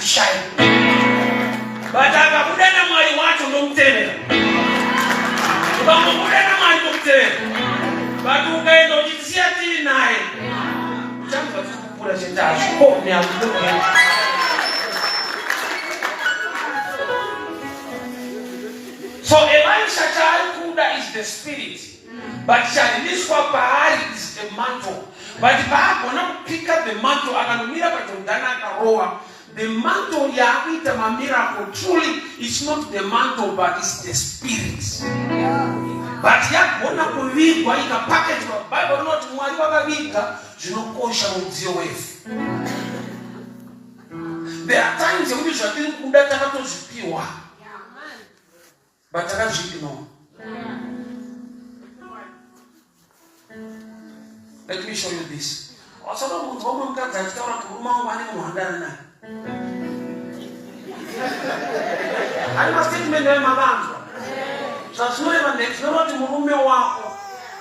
Handishayi, but akabuda naMwari wacho ndomutevera. Ukangobuda naMwari ndomutevera, but ukaenda uchitisiya tiri naye, uchanzwa tiri kukura chete. Hazvikoni, hazvikoni. So Elisha chaari kuda is the spirit, but charimiswa paari is a mantle. But paagona kupika the mantle, akanomira paJordani akarowa the mantle, yaakuita mamiracle. Truly it's not the mantle, but it's the spirit. But yagona kuvigwa, ikapaketwa. Bible rinoti Mwari wakaviga zvinokosha mudziyo wevhu. There are times yekuti zvatiri kuda takatozvipiwa, but takazviignore. Let me show you this. Wasada kunzwa umwe mukadzi achitaura kuti murume wangu ane munhu wandana naye. Ari mastatement ayo mavanzwa. Zvazvinoreva ndezvi, zvinoreva kuti murume wako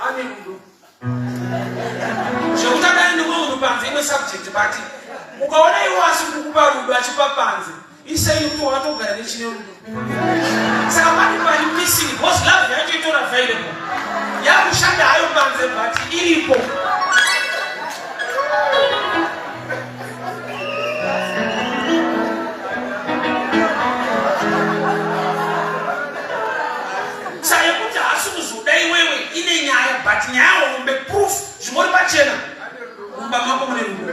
ane rudo. Zvekuti adai nemumwe munhu panze imwe subject, but ukaona iwo asi kukupa rudo achipa panze, isei kuti wakatogara nechine rudo. Saka pane pari missing, because love yacho itori available, yakushanda hayo panze, but iripo. Saka yekuti haasi kuzoda iwewe ine nyaya, but nyaya hombe, proof zvingori pachena, mumba mako mune rudo.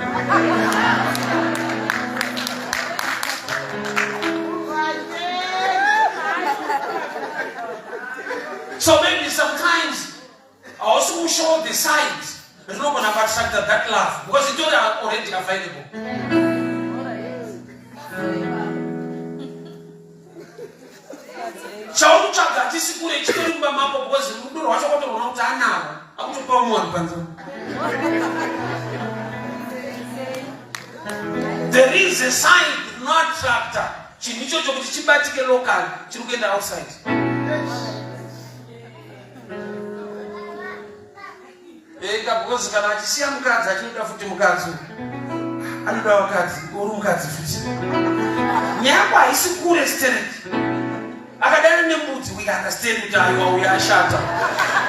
So maybe sometimes hausi kushow the signs rinogona kuattracta that love, because itori already available. Chauri kutsvaga hachisi kure, chitori mumba mako, because rudo rwacho kwatorona kuti anaro, akutopa umwe vanhu panze. There is a sign rinoattracta chinhu ichocho kuti chibatike local, chiri kuenda outside. Ega, because kana achisiya mukadzi achinoda futi mukadzi, anoda vakadzi, uri mukadzi futi, nyaya yako haisi kure stereki. Akadana nembudzi, we understand kuti aiwa, uyo ashata,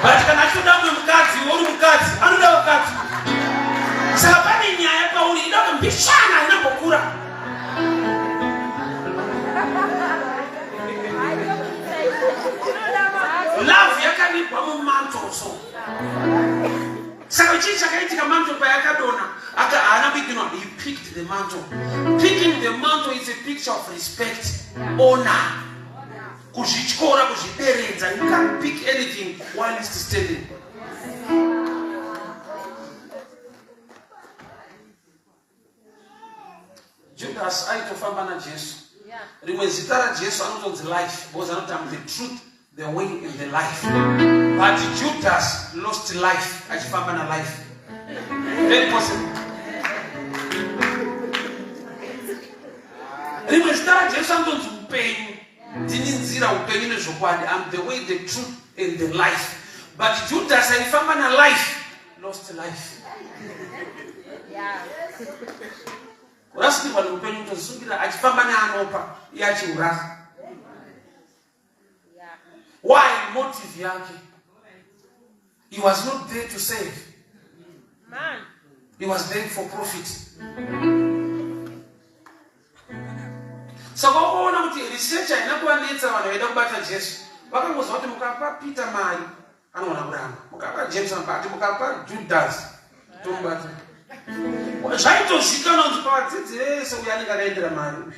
but kana achitoda mumwe mukadzi, uri mukadzi, anoda vakadzi. Saka pane nyaya pauri ida kuti mbishana inambokura. Love yakavigwa mumantle. So saka chii chakaitika? Mantle payakadona, aka haana kuignore, he picked the mantle. Picking the mantle is a picture of respect, honor, kuzvityora, kuzvideredza. You can't pick anything while it's standing. Judas aitofamba naJesu. Rimwe zita raJesu anotonzi Life, because anoti, "Am the truth, the way and the life." But Judas lost life achifamba nalife. Very possible. Rimwe zita raJesu anotonzi Upenyu. "Ndini nzira, upenyu nezvokwadi. Am the way, the truth and the life." But Judas aifamba nalife lost life. Kurasikirwa neupenyu, kutozvisungirira achifamba neanopa, iye achiurasa. Why? Motive yake, he was not there to save. Man. He was there for profit. Saka ukaona kuti research haina kuvanetsa vanhu vaida kubata Jesu, vakangoziva kuti mukapa Peter mari anoona kuramba, mukapa James, but mukapa Judas tomubata. Zvaitozikanwa kunzi pavadzidzi vese uyo anenge akaendera mari uyu,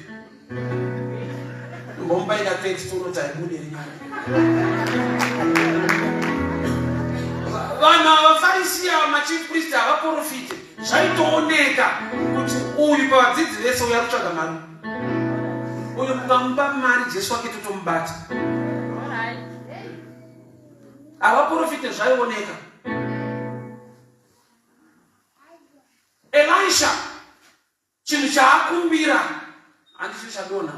mbomubaira 30, tonoti haibude rimari. Vanhu ava, vaFarisiya, machief priest, havaprofite. Zvaitooneka kuti uyu pavadzidzi vese uyu ari kutsvaga mari uyu, mukamupa mari Jesu wake totomubata. Havaprofite, zvaioneka. Elisha chinhu chaakumbira handicho chadonha,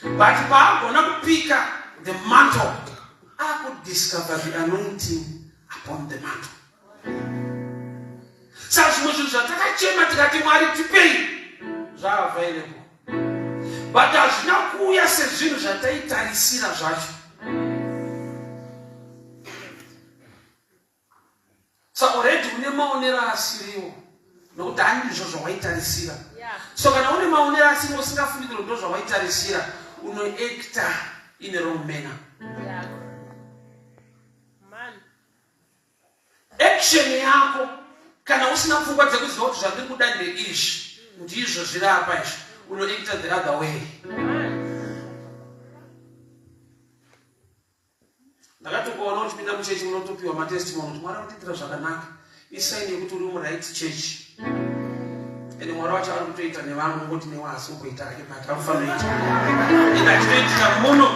but paagona kupika the mantle, akudiscover the anointing upon the mantle. Saka zvimwe zvinhu zvatakachema tikati, "Mwari, tipei," zvaavailable. But hazvina kuuya sezvinhu zvataitarisira zvacho. So already une maonero asiriwo nokuti handizvo zvawaitarisira. So kana une maonero asiriwo usingafungi kuti ndozvawaitarisira, unoacta in a wrong manner. Yeah. Action yako kana usina pfungwa dzekuziva kuti zvandiri kuda ndeizvi ndizvo zviri apa izvi, unoacta the other way. Ndakatokuona uchipinda muchechi munotopiwa matestimony kuti Mwari akutiitira zvakanaka. Isaini yekuti uri muright church. Ende Mwari wacho ari kutoita nevamwe ngoti newe asi kuita ake but akufanira kuita. Ende achitoitira muno.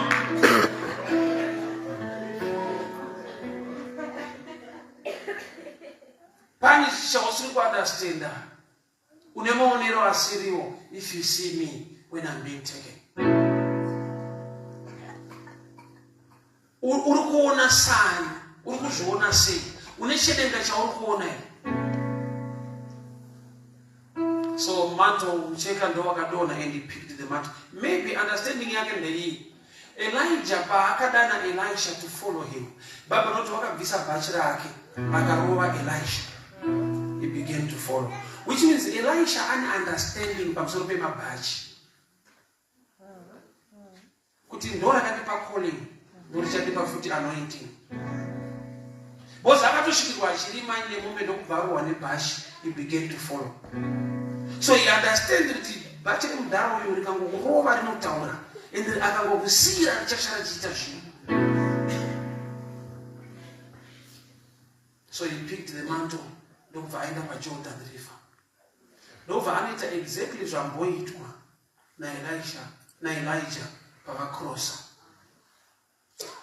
Pane chausiri kuunderstanda. Une maonero asiriwo if you see me when I'm being taken. Uri kuona sani, uri kuzviona sei? Une chedenga chauri kuona here? So mantle mucheka ndo wakadonha and he picked the mantle. Maybe understanding yake ndeiyi. Elijah paakadana Elisha to follow him, Bible rinoti wakabvisa bhachi rake akarova Elisha. He began to follow. Which means Elisha ane understanding pamusoro pemabhachi. Kuti ndo rakandipa calling, ndo richandipa futi anointing. Because akatosvikirwa achirima nemombe ndokubva arohwa nebhachi, he began to follow. So he understand kuti bhachi remudhara uyu rikangokurova rinotaura and akangokusiyira richashara richiita zvinhu. So he picked the mantle ndokubva aenda paJordan River. Ndokubva anoita exactly zvamboitwa naElisha naElijah pavakrosa.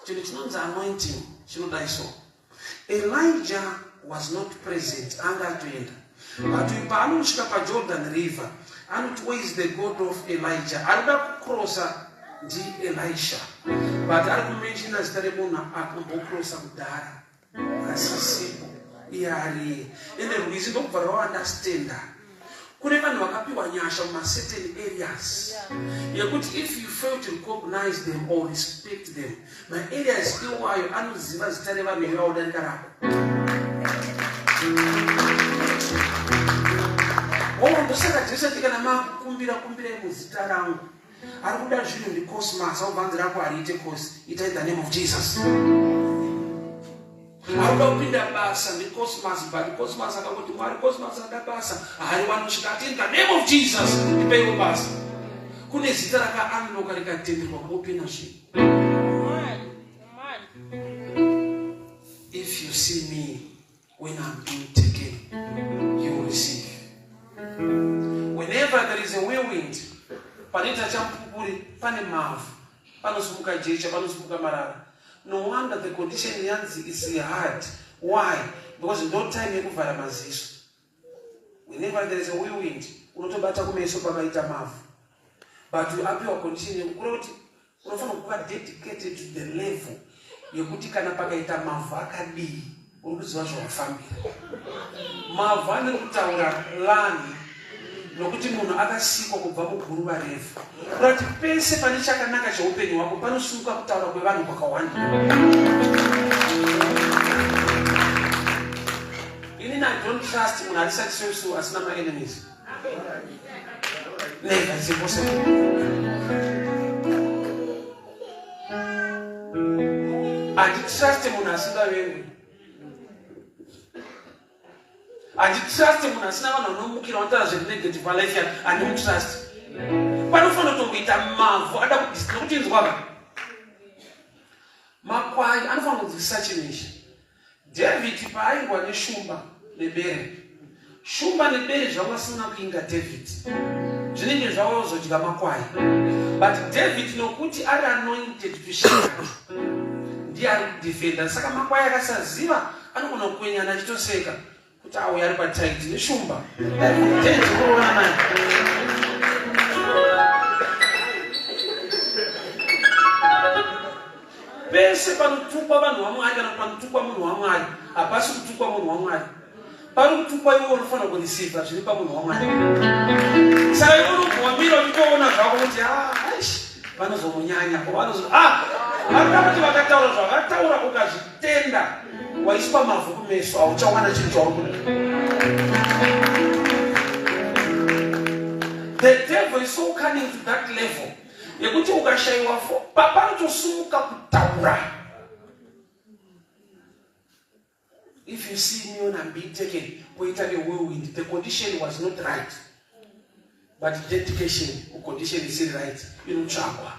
Chinhu chinonzi anointing chinodai so. Elijah was not present, anga atoenda. But paanosvika paJordan River, anoti where is the God of Elijah? Arikuda kukrosa ndiElisha. But ari kumenshina zita remunhu akambokrosa kudhara. Asisipo iye ariye. Ende rwizi ndokubva rwaunderstanda. Kune vanhu vakapiwa nyasha mumacertain areas yekuti if you fail to recognize them or respect them, maareas iwayo anoziva zita revanhu ivavo darika rako. Oh, ndosaka Jesu ati kana makukumbira kumbirai muzita rangu. Ari kuda zvinhu ndicosmas, aubvanzi rako hariite cos, ita in the name of Jesus. Arikuda kupinda basa ndicosmas, but Cosmas akangoti Mwari Cosmas ada basa haariwani kusvika ati in the name of Jesus ndipeiwo basa. Kune zita rakaunlocka rikatenderwa kuopena zvinhu. If you see me when I'm being taken, you will receive. Whenever there is a whirlwind, panoita chamupupuri, pane mavhu, panosimuka jecha, panosimuka marara. No wonder the condition yanzi is hard. Why? Because no time yekuvhara maziso. Whenever there is a whirlwind, unotobata kumeso pakaita mavhu. But you apiwa condition yekukura kuti unofanira kuva dedicated to the level yekuti kana pakaita mavhu akadii uri kuziva zvawafambira. Mavhu aniri kutaura lani nokuti munhu akasikwa kubva muguruva revhu. Kurati pese pane chakanaka cheupenyu hwako panosumuka kutaura kwevanhu kwakawanda. Inini I don't trust munhu ari successful asina maenemies. Never, it's impossible. Handitrust munhu asingavengwi. Handitrust munhu asina vanhu vanomukira vanotaura zviri negative palife yake. Handimutrust. Panofanira kutomboita mavhu ada kudisina kuti inzwava. Makwai anofanira kunzwisisa chinhu ichi. David paaingwa neshumba nebere, shumba nebere zvanga vasina kuinga David, zvinenge zvavazodya makwai. But David nokuti ari anointed to shepherd, ndiye ari kudefenda. Saka makwai akasaziva anogona kukwenyana achitoseka kuti auya ari pataiti neshumba tenzi kuroorana naye. Pese panotukwa vanhu vaMwari kana panotukwa munhu waMwari, hapasi kutukwa munhu waMwari. Pari kutukwa iwe unofanira kureceiva zviri pamunhu waMwari. Saka iwe unobva wamira uchitoona zvako kuti ah, aish, vanozomunyanya ko vanozo ah, vanoda kuti vakataura zvavataura ukazvitenda waiswa mavhu kumeso hauchawana chinhu chauri kuda. The devil is so cunning to that level yekuti ukashaiwa panotosumuka kutaura. If you see me on being taken kuita newhirlwind, the condition was not right. But dedication, condition isiri right, inotsvagwa.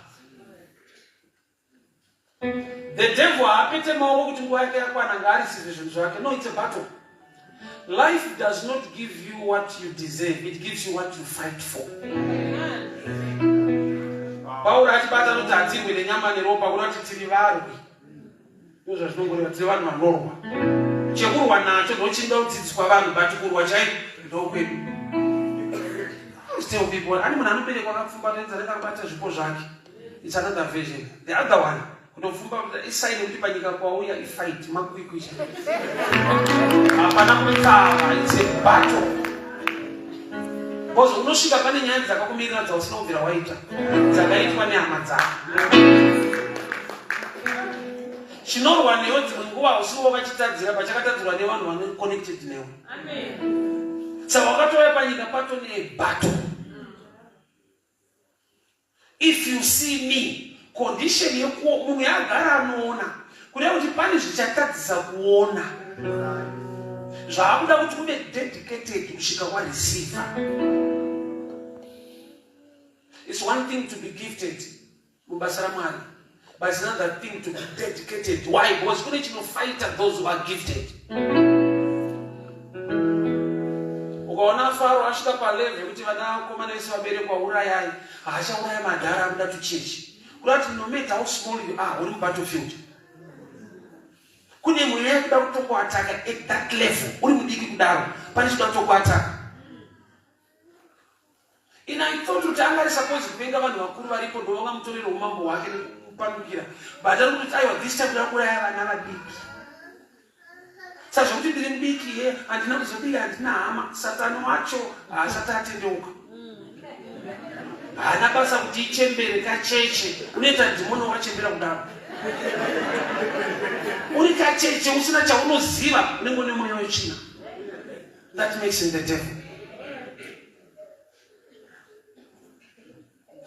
The devil haapete maoko kuti nguva yake yakwana ngaarisizve zvinhu zvake. No, it's a battle. Life does not give you what you deserve, it gives you what you fight for. Pauro achibata anoti hatirwi nenyama neropa kuda kuti tiri varwi. Ndozvazvinongoreva tiri vanhu vanorwa. Chekurwa nacho ndochinoda kudzidziswa vanhu but kurwa chaiko ndokwedu. Tell people ani munhu anoberekwa akapfumbatidza anenge akabata zvipo zvake. It's another version. The other one kutopfumba isaini yekuti panyika kwauya ifight makwikwi hapana kutama it's a battle because unosvika pane nyaya dzakakumirira dzausina kubvira waita dzakaitwa nehama dzako chinorwa newe dzimwe nguva hausiwo wakachitadzira pachakatadzirwa nevanhu vane connected newe saka wakatouya panyika pato nebattle If you see me, condition yekuo munhu yaagara anoona kureva kuti pane zvichatadzisa kuona zvaakuda kuti uve dedicated kusvika wareceiver. It's one thing to be gifted mubasa raMwari, but it's another thing to be dedicated. Why? Because kune chinofighter those who are gifted. Ukaona Faro asvika palevel yekuti vanakomana vese vaberekwa urayai, haachauraya madhara akuda tuchechi. Kuda kuti no matter how small you are, uri mubattlefield. Kune mweya yekuda kutokuataka at that level, uri mudiki kudaro, pane chikuda kutokuataka. In I thought kuti anga ari supposed kuvenga vanhu vakuru varipo ndovangamutorera umambo hwake nekupandukira but ari kutoti aiwa this time kuda kuuraya vana vadiki sa zvekuti ndiri mudiki he handina kuzodii handina hama satani wacho haasati atendeuka haana basa kuti ichembere kacheche unoita dhimoni wakachembera kudaro uri kacheche usina chaunoziva unenge une mweya wetsvina that makes him the devil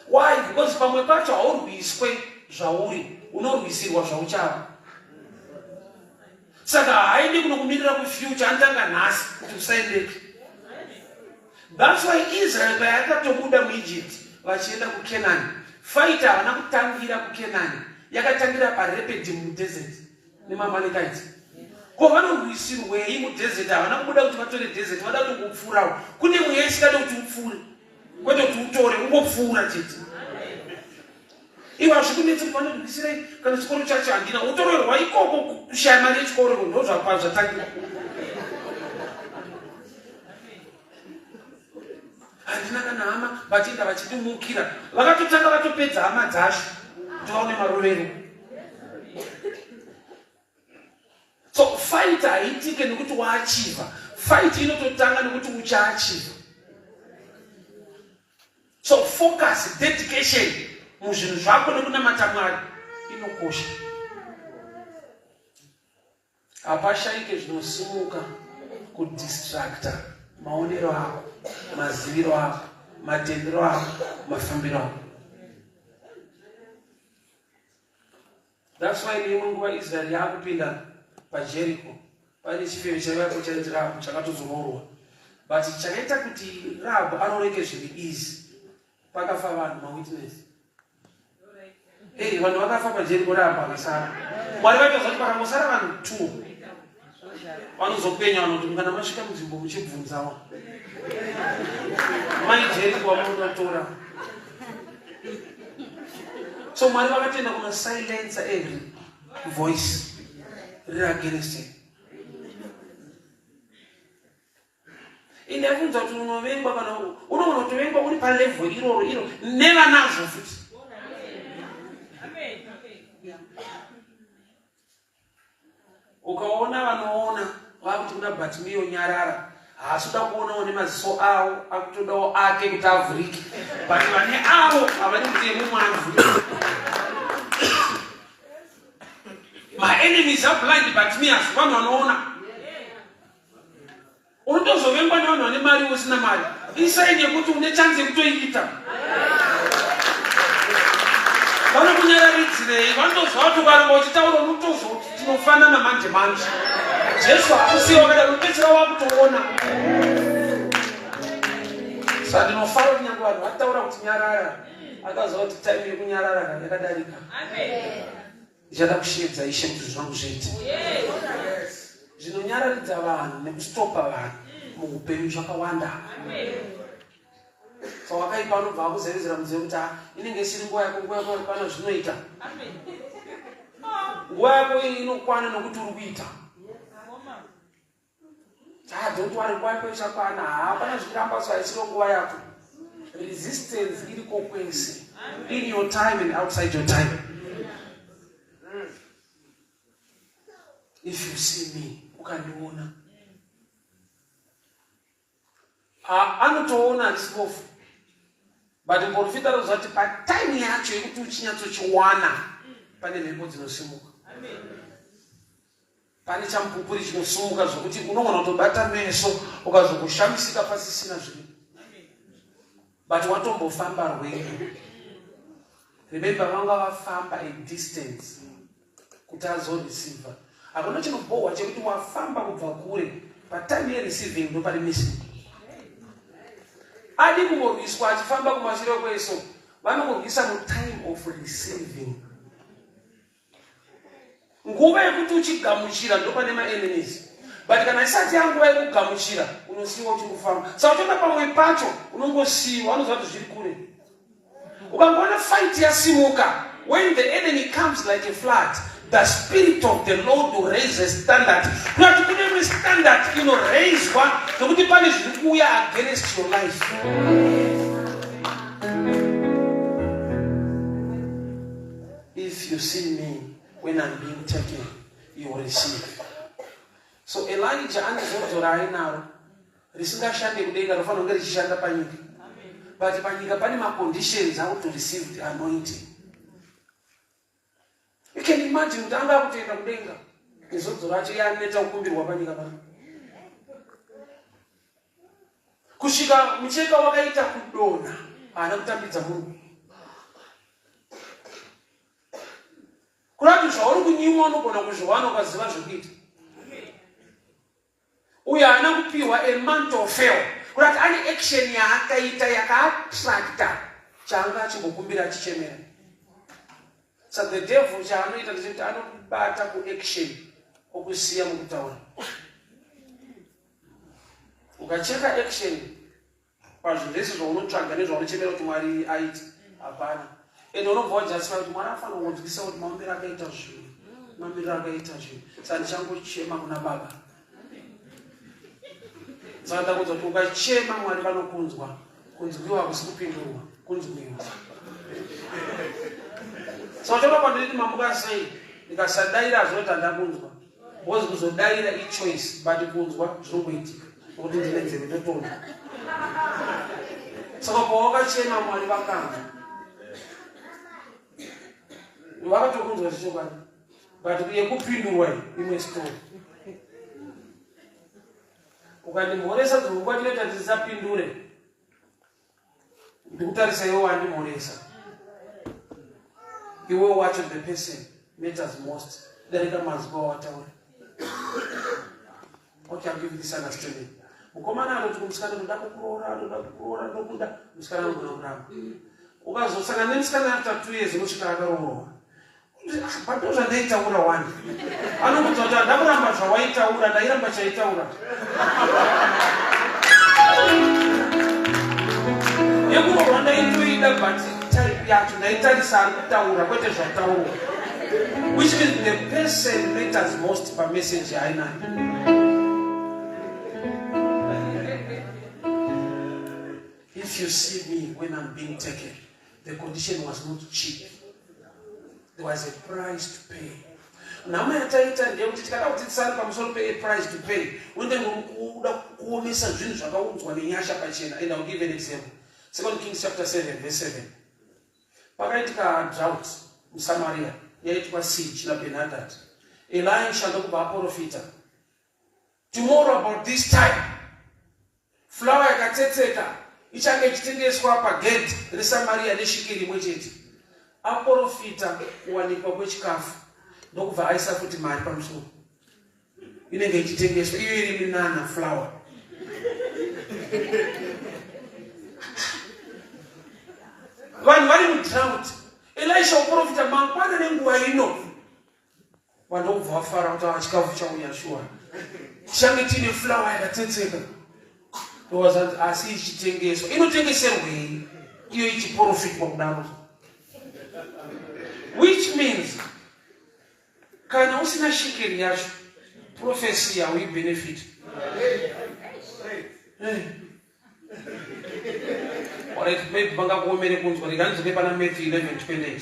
Why? Because pamwe pacho haurwiswe zvauri, unorwisirwa zvauchava. Saka haaendi kunokumirira kufuture, anotanga nhasi kuti usaendeke. That's why Israel payakatobuda muEgypt vachienda kuCanaan, fight havana kutangira kuCanaan, yakatangira paRephidim mudesert nemaAmalekites. Ko vanorwisirwei mudesert? Havana kubuda kuti vatore desert, vada kutongopfuurawo. Kune mweya isingade kuti upfuure. kwete kuti utore ungopfuura chete iwe hazvikunetsi kuti vanondibisirei kana chikoro chacho handina utorerwa ikoko kushaya mari yechikoro iko ndozvapa zvatangira handina kana hama vachienda vachindimukira vakatotanga vatopedza hama dzacho kuti vaone marovero So fight haitike nekuti waachiva. Fight inototanga nekuti uchaachiva. So focus, dedication muzvinhu zvako nekunamata Mwari inokosha. Hapashaike zvinosimuka kudistracta maonero ako, maziviro ako, matendero ako, mafambiro ako. That's why neimwe nguva Israel yaakupinda paJericho paine chifeve chaivapo chainzi Rahabu chakatozoroorwa but chakaita kuti Rahabu aroreke zviri easy pakafa vanhu mawitness. Hey, vanhu vakafa paJericho Rahabu akasara. Mwari vaita zvati pakangosara vanhu two vanozopenya vanoti kana masvika munzvimbo muchibvunzawo mai Jericho wamunotora so mwari vakatenda kuna silence every voice riri against him ende akunza kuti unovengwa kana unogona kutovengwa uri palevel iroro iro nevanazvo futi ukaona vanoona Vakuti kuna Bartimeo nyarara. Haasi kuda kuonawo nemaziso awo, akutodawo ake kuti avhurike. But vane avo havadi kuti yemumwe avhurike. Maenemies are blind Bartimeus, vanhu vanoona. Unotozovengwa nevanhu vane mari usina mari. Isaini yekuti une chance yekutoiita. Vanokunyararidzirei? Vanotoziva kuti ukaramba uchitaura unotozwa kuti tinofanana manje manje. Jesu hakusiye wakadaro, unopedzisira wakutoona. Saka ndinofara kuti nyange vanhu vataura kuti nyarara, akaziva kuti time yekunyarara kana yakadarika. Ndichada kusheedza Ishe kuti zvangu zviite. Zvinonyararidza vanhu nekustopa vanhu muupenyu zvakawanda. So wakaipa anobva akuzevezera mudziyo kuti ah, inenge isiri nguva yako, nguva yako yakwana zvinoita. Nguva yako iyi inokwana nokuti uri kuita. Ah, don't worry, nguva yako ichakwana. Hapana zvichiramba so haisiro nguva yako. Resistance iriko kwese. In your time and outside your time. If you see me, ukandiona. Anotoona handisi bofu. But muprofita anoziva kuti patime yacho yekuti uchinyatsochiwana pane mhepo dzinosimuka. Pane chamupupuri chinosumuka zvokuti unogona kutobata meso ukazokushamisika pasisina zviri. But watombofamba rwendo. Remember vanga vafamba a distance kuti azoreceiver. Hakuna chinobhohwa chekuti wafamba kubva kure patime yereceiving ndopari missing. Adi kumborwiswa achifamba kumashure kweso vanomurwisa mutime of receiving. Nguva yekuti uchigamuchira ndopane maenemies but kana isati yanguva yekugamuchira unosiiwa uchingofamba. Saka uchiona pamwe pacho unongosiiwa, anoziva kuti zviri kure. Ukangoona fight yasimuka, when the enemy comes like a flood, the spirit of the Lord will raise a standard. Kunati kune imwe standard inoraiswa nekuti pane zviri kuuya against your life. If you see me when I'm being taken, you will receive. So Elijah ane zodzo raainaro risingashande kudenga rofanira kunge richishanda panyika. But panyika pane maconditions how to receive the anointing. You can imagine kuti anga akutoenda kudenga nezodzo racho iye aneta kukumbirwa panyika pano. Kusvika mucheka wakaita kudonha haana kutambidza munhu. Kurati zvauri kunyimwa unogona kuzviwana ukaziva zvekuita. Uyo haana kupiwa a mantle fail. Kurati ane action yaakaita yakaattracta chaanga achimbokumbira achichemera. So the devil chaanoita ndechekuti anokubata kuaction okusiya mukutaura. Ukacheka action pazvinhu zvese zvaunotsvaga nezvaunochemera kuti Mwari aite hapana. And unobva wajustify kuti Mwari afanira kunzwisisa kuti maomero akaita zvinhu, mamiriro akaita zvinhu. Saka ndichangochema kuna Baba. Saka ndakuudza kuti ukachema Mwari vanokunzwa. Kunzwiwa hakusi kupindurwa, kunzwiwa. Saka uchaona pandinoti mamuka sei ndikasadaira hazvinoti handakunzwa. Because kuzodaira ichoice but kunzwa zvinongoitika nokuti ndine nzeve ndotonzwa. Saka pawakachema Mwari vakanzwa. Vakatokunzwa zvechokwadi. But yekupindurwa iyi imwe story. Ukandimhoresa dzimwe nguva tinoita tisisapindure. Ndikutarisa iwe wandimhoresa. Iwe wacho the person matters most. Darika mazwi awataura. Okay, I'll give you this understanding. Mukomana anoti kumusikana ndoda kukuroora, ndoda kukuroora, ndokuda. Musikana anogona kuramba. Ukazosangana nemusikana after 2 years unosvika akaroorwa. But ndozvandaitaura wani. Anokuudza kuti handakuramba zvawaitaura, ndairamba chaitaura. Yekuroorwa ndaitoida but type yacho ndaitarisa ari kutaura kwete zvataurwa. Which means the person matters most pamessage yaainayo. If you see me when I'm being taken, the condition was not cheap. There was a price to pay. Nhamo yataita ndeyekuti tikada kudzidzisana pamusoro peaprice to pay, unenge uri kuda kuomesa zvinhu zvakaunzwa nenyasha pachena. And I'll give an example. Second Kings chapter 7 verse 7. Pakaitika drought muSamaria yaitwa siege naBenhadad. Elisha ndokubva aprofita. Tomorrow about this time flour yakatsetseka ichange ichitengeswa pagedhi reSamaria neshikiri imwe chete. Aporofita kuwanikwa kwechikafu ndokubva aisa futi mari pamusoro inenge ichitengeswa iyo iri minana flour. Vanhu vari mudrought. Elisha uporofita mangwana nenguva ino Vanhu ndokubva vafara kuti ah, chikafu chauya shuwa. Tichange tiine flower yakatsetseka. Ndowazanzi asi ichitengeswa. Inotengeserwei iyo ichiprofitwa kudaro? Which means kana usina shekeri yacho prophecy hauibenefit. Hey. Alright, maybe vangakuomere kunzwa rega ndidzoke pana Matthew 11:28.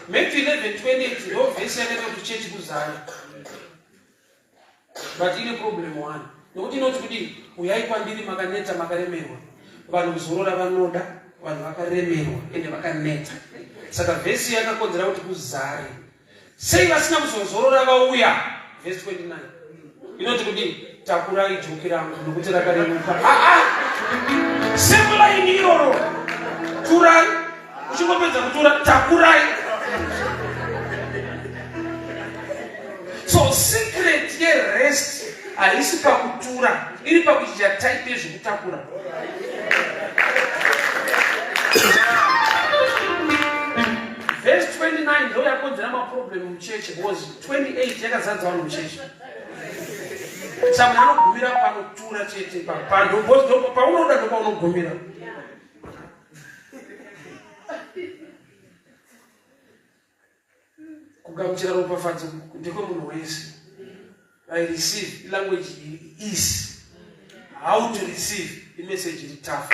Matthew 11:28 ndo vhesi yakaita kuti chechi kuzara. But ine problem one. Nokuti inoti kudii? Uyai kwandiri makaneta makaremerwa. Vanhu kuzorora vanoda, vanhu vakaremerwa ende vakaneta. Saka vhesi yakakonzera kuti kuzare. Sei vasina kuzozorora vauya? Verse 29 inoti kudii? Takurai joki rangu nokuti rakareruka. Aa, ah, same line iroro, turai. Uchingopedza kutura, takurai. So secret yerest haisi pakutura, iri pakuchinja type yezvekutakura. Verse 29 ndo yakonzera maproblem muchechi because 28 yakazadza vanhu muchechi. Saka munhu anogumira panotura chete paunoda ndopaunogumira. Kugamuchira ropafadzo ndekwemunhu wese. I receive language is how to receive imessage iri tough.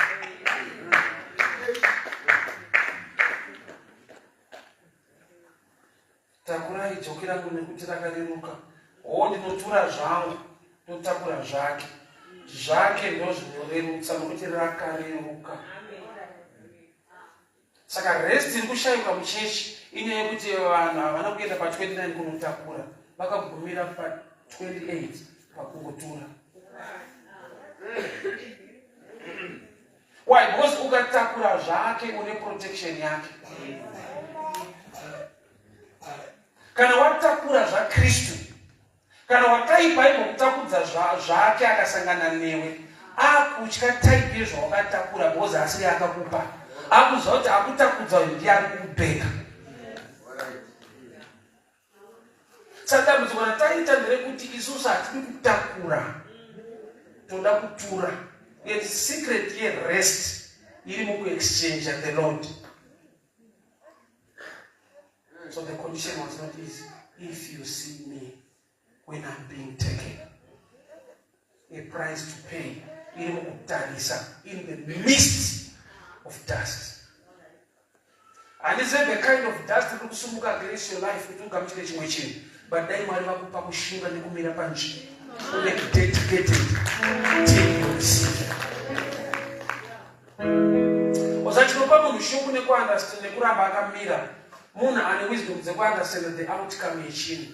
Takurai joki rangu nekuti rakareruka. Hoo ndinotura zvangu ndotakura zvake. Zvake ndozvinorerutsa nokuti rakareruka. Saka rest iri kushaikwa muchechi inyaya yekuti vanhu havana kuenda pa 29 kunotakura, vakagumira pa 28 pakungotura. Why? Because ukatakura zvake une protection yake. Kana watakura zvaKristu Kana wakaipa aimbokutakudza zvake akasangana newe akutya type yezvawakatakura because asiri akakupa akuziva kuti akutakudza uyu ndiye ari kukubheka. Saka dambudziko rataita nderekuti isusu hatidi kutakura, toda kutura. And secret yerest iri mukuexchange the Lord. So the condition was not easy. If you see me when I'm being taken, a price to pay iri mukutarisa in the midst of dust. Handizive the kind of dust iri kusumuka against your life kuti ugamuchire chimwe chinhu, but dai Mwari vakupa kushinga nekumira panzvimbo uve dedicated till you receive. Oza chinopa munhu shungu nekuunderstand nekuramba akamira munhu ane wisdom dzekuunderstand the outcome yechinhu.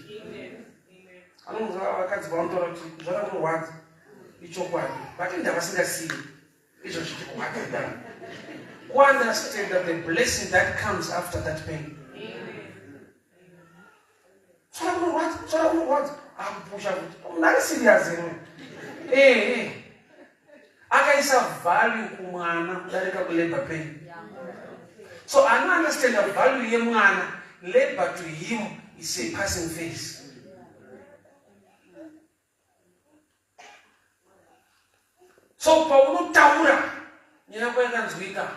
Anonzwa vakadzi vanotaura kuti zvakakurwadza ichokwadi but inda vasingasii izvo zvichikurwadza kudaro. Kuunderstand the blessing that comes after that pain. Tsvara kunorwadza, tsvara kunorwadza. Akupusha kuti munhu ari serious here? Eh eh. Akaisa value kumwana kudarika kulabor pain. So ano understand the value yemwana, labor to him is a passing phase. So paunotaura nyaya yako yakanzwika,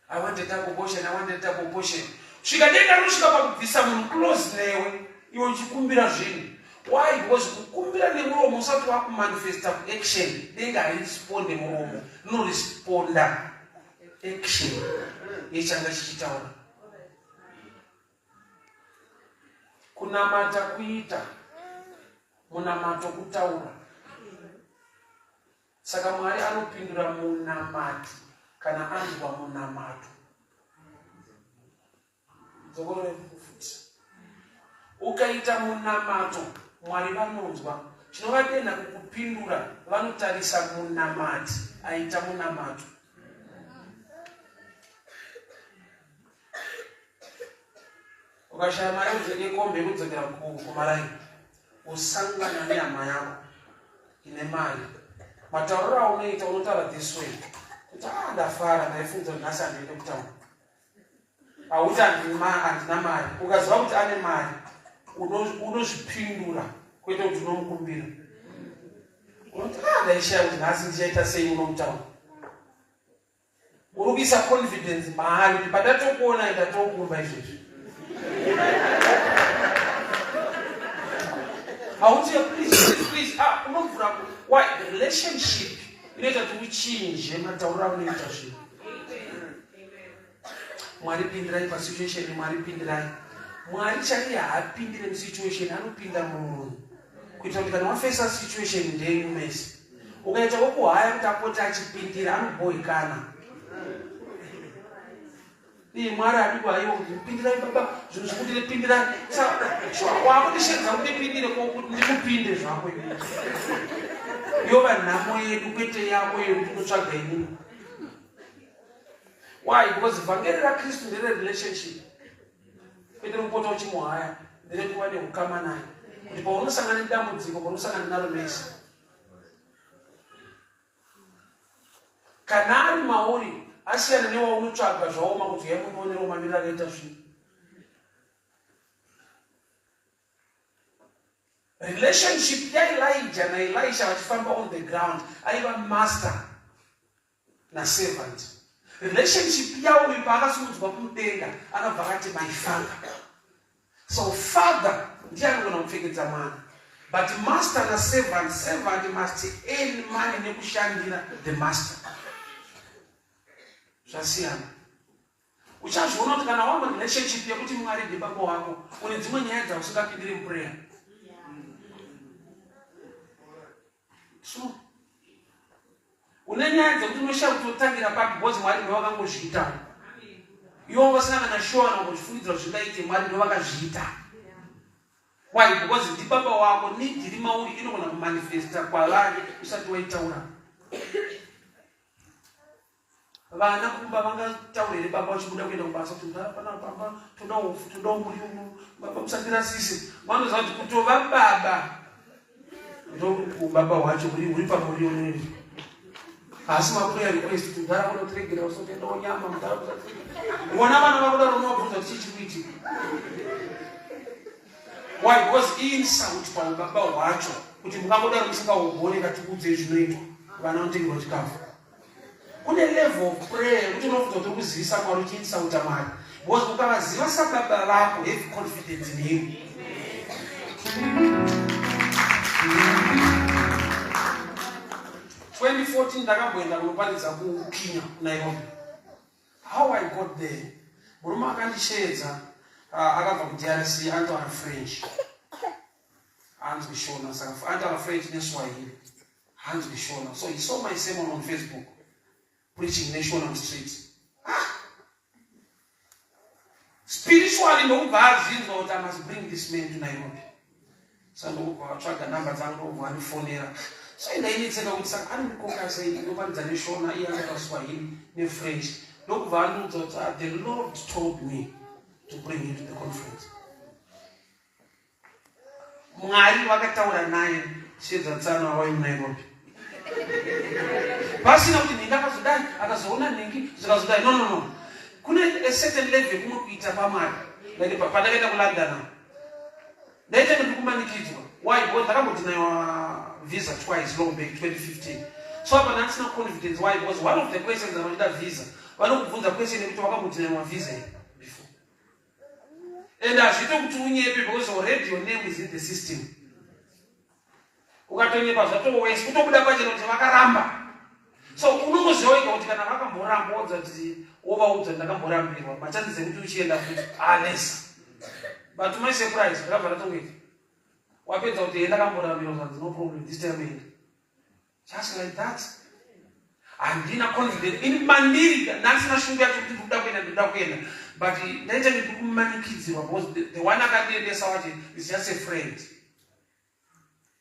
I want a double portion, I want a double portion. Svika denga rinosvika pakubvisa munhu close newe, iwe uchikumbira zvinhu. Why? Because kukumbira nemuromo usati wakumanifesta kuaction, denga hariresponde muromo, rinoresponda action yechanga chichitaura. Kunamata kuita. Munamato kutaura. Saka Mwari anopindura munamato kana anzwa munamato. Dzokorore futi. Ukaita munamato Mwari vanonzwa. Chinovadenha kukupindura vanotarisa munamati aita munamato. Ukashaya mari yekombi yekudzokera kumaraini usangana nehama yako ine mari. Matauriro aunoita unotaura this way kuti ah ndafara ndaifungidzira kuti nhasi handiende kutaura. Hauti handina mari. Ukaziva kuti ane mari unozvipindura kwete kuti unomukumbira. Unoti ah ndaishaya kuti nhasi ndichaita sei unomutaura. Uri kuisa confidence maari kuti pandatokuona ndatokumba izvezvi. Hauti please please please ah unovhura why the relationship inoita kuti uchinje matauriro aunoita zvinhu. Mwari pindirai pasituation, Mwari pindirai. Mwari chaiye haapindire musituation, anopinda mumunhu kuitira kuti kana wafesa situation ndenyu mese. Ukaita wokuhaya kuti apote achipindira anobhoikana. Iye Mwari haadi kuhaiwa kuti pindirai baba, zvinhu zvekundire pindirai. Saka wakundisheedza kuti ndipindire ko kuti ndikupinde zvako iwe. Yova nhamo yedu kwete yako yekuti unotsvaga inini. Why? Because vhangeri raKristu ndere relationship. Kwete rekupota uchimuhaya, nderekuva neukama naye. Kuti paunosangana nedambudziko, paunosangana naro mese. Kana ari mauri, asiyana newaunotsvaga zvaoma kuti uyai mundionerewo mamiriro akaita zvinhu. Relationship yaElijah naElisha vachifamba on the ground aiva master naservant. Relationship yavo uyu paakasimudzwa kumudenga akabva akati my father. So father ndiye anogona kupfekedza mwana but master naservant, servant must earn money nekushandira the master. Zvasiyana. Uchazviona kuti kana wava relationship yekuti Mwari ndibaba wako, une dzimwe nyaya dzausingapindiri muprayer. True. Une nyaya dzekuti unoshaya kuti wotangira papi because Mwari ndivo vakangozviita. Iwe wanga usina kana shuwa kana kuzvifungidzira kuti zvingaite, Mwari ndivo vakazviita. Why? Because ndibaba wako, need iri mauri inogona kumanifesta kwavari usati waitaura. Vana kumba vangataura here baba vachibuda kuenda kubasa kuti mudhara pana pamba toda upfu toda muriwo baba musandirasise. Vanoziva kuti kutova baba ndokubaba hwacho huri huri pamuriwo neri. Asi maprayer request kuti mudhara unotiregera usotendawo nyama mudhara usatiregera. Vona vana vakudaro unovabvunza kuti chii chiri kuitika. Why? Because insult paubaba hwacho kuti mungangodaro musingahugone katikuudzei zvinoitwa vana vanotengerwa chikafu. Kune level of prayer yekuti unofunga kuti uri kuzivisa Mwari uchiinsauta Mwari because ukavaziva sababa vako have confidence in him. 2014 ndakamboenda kunoparidza kuKenya kuNairobi. How I got there, murume akandisheedza akabva kuDRC anotaura French, hanzwi Shona, saka anotaura French neSwahili. Hanzwi Shona. So he saw my sermon on Facebook preaching neShona mustreet. Ah! Spiritually ndokubva azvinzwa kuti I must bring this man to Nairobi. So ndokubva atsvaga namba dzangu ndokubva andifonera. So ndainetseka kuti saka anondikoka sei ndinoparidza neShona iye anotaura Swahili neFrench. Ndokubva andiudza kuti ah, the Lord told me to bring you to the conference. Mwari vakataura naye Chiedza Tsano awai muNairobi pasina kuti nhingi akazodai akazoona nhingi zvikazodai no no no kune a certain level kumwe kuita kwaMwari like pandakaenda kuLondon ndaita ndiri kumanikidzwa why because ndakambodinaiwa visa twice long back 2015 so apa ndandisina confidence why because one of the questions vanoda visa vanokubvunza question yekuti wakambodinaiwa visa here before and hazviite kuti unyepe because already your name is in the system. Ukatonyepa zvatowesi kutobuda pachena kuti vakaramba. So unongoziva wega kuti kana vakamboramba wodza kuti wovaudza ndakamborambirwa machances ekuti uchienda futi alesa. But to my surprise ndakabva ndatongoita. Wapedza kuti enda kamboramira zvanzi no problem this time enda. Just like that. Handina confidence ini mandiri ndasina shungu yacho kuti ndikuda kuenda ndikuda kuenda but ndaita ndiri kumanikidzirwa because the one akandiendesa wacho is just a friend.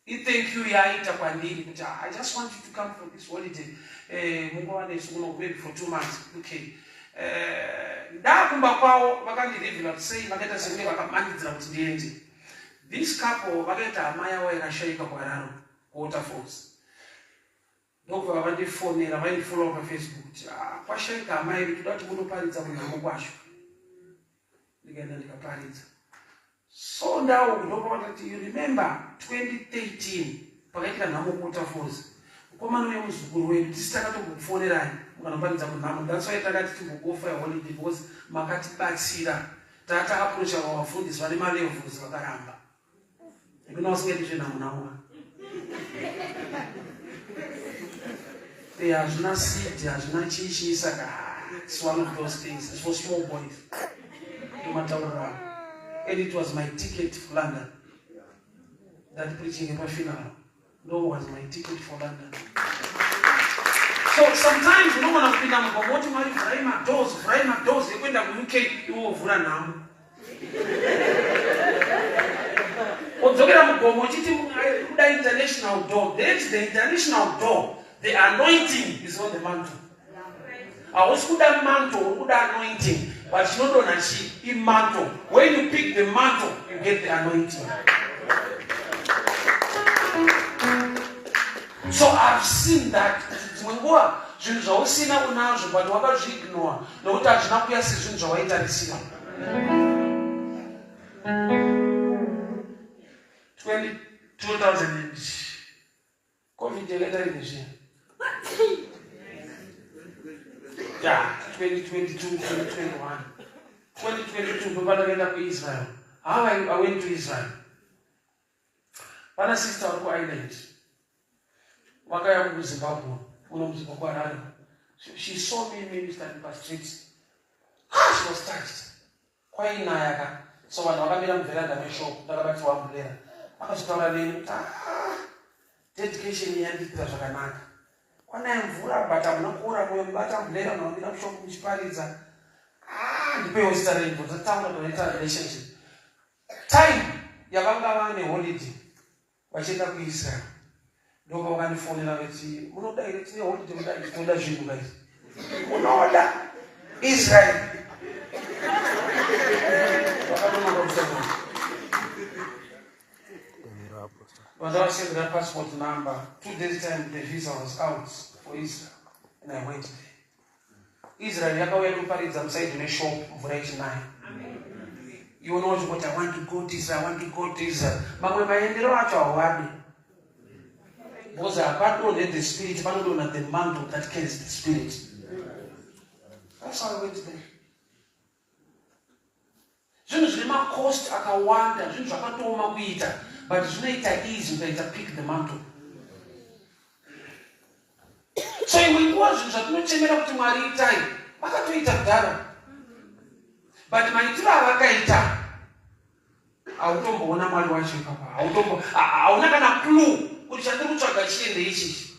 Ithank you yaaita kwandiri kuti I just want you to come for this holiday eh, mungova nesu kuno maybe for 2 months. Okay, eh, ndakumba kwavo vakandirevhila kuti sei vakaita sekunge vakamanikidzira kuti ndiende. This couple vakaita hama yavo yakashaika kuHarare kuWaterfalls, ndokubva vandifonera, vaindifollowa paFacebook kuti, "Ah, kwashaika hama yedu, toda kuti munoparidza kunhamo kwacho." Ndikaenda ndikaparidza. So ndau ndopavakati, "You remember 2013 pakaitika nhamo kuWaterfalls, mukomana uye muzukuru wedu, tisi takatombokufonerai mukanoparidza kunhamo. That's why takati timbokuoffer holiday because makatibatsira. Tata approacha vavafundisi vane malevels vakaramba." Ikuna vasingaiti zvenhamo nhamo. Hazvina seed, hazvina chichi, saka it's one of those things. It's for small boys. Ndomatauriro angu. And it was my ticket for London, that preaching epafuneral. No, was my ticket for London. So sometimes unogona kupinda mugomo woti, "Mwari, vhurai madoors, vhurai madoors ekuenda kuUK." Iwe wovhura nhamo, wodzokera mugomo uchiti kuda international door. That's the international door. The anointing is on the mantle. Hausi kuda mantle, uri kuda anointing, but chinodonha chi imantle. When you pick the mantle, you get the anointing. So I've seen that dzimwe nguva zvinhu zvausina unazvo, but wakazviignore nokuti hazvina kuya sezvinhu zvawaitarisira. 2000 COVID yakaita rini zviya ya 2022, 2021, 2022, ndopandakaenda kuIsrael. How I went to Israel, pana sister vari kuIreland vakauya kuZimbabwe, muno muZimbabwe, Harare. She saw me ministering pastreet. Ah, she was touched. Kwainaya ka, so vanhu vakamira muveranda meshop, ndakabatirwa umbrella. Akazotaura neni kuti, "Ah, dedication yandiitira zvakanaka. Kwanaya mvura, but hamuna kuora mwoyo, mubata umbrella, munomira mushop muchiparidza. Ah, ndipewo zita renyu." Tataura, toita relationship. Time yavanga vane holiday vachienda kuIsrael, ndopa vakandifonera vati, "Munoda here? Tine holiday kudai, tinoda zvinhu guys, munoda Israel?" Vakatonoka kutaura, vandavasendera passport number. 2 days time, the visa was out for Israel and I went there. Israel yakauya kuparidza muside meshop, mvura ichinaya. Iwe unoti, "I want to go to Israel, I want to go to Israel." Mamwe maendero acho hauadi because hapadonhe the spirit, panodonha the mantle that carries the spirit. That's how I went there. Zvinhu zvine macost akawanda, zvinhu zvakatooma kuita, but zvinoita easy ukaita pick the mantle. So imwe nguva zvinhu zvatinochemera kuti Mwari itai, vakatoita kudhara, but maitiro avakaita hautomboona Mwari wacho ipapa. Hautombo, hauna kana clue kuti chandiri kutsvaga chiende ichichi.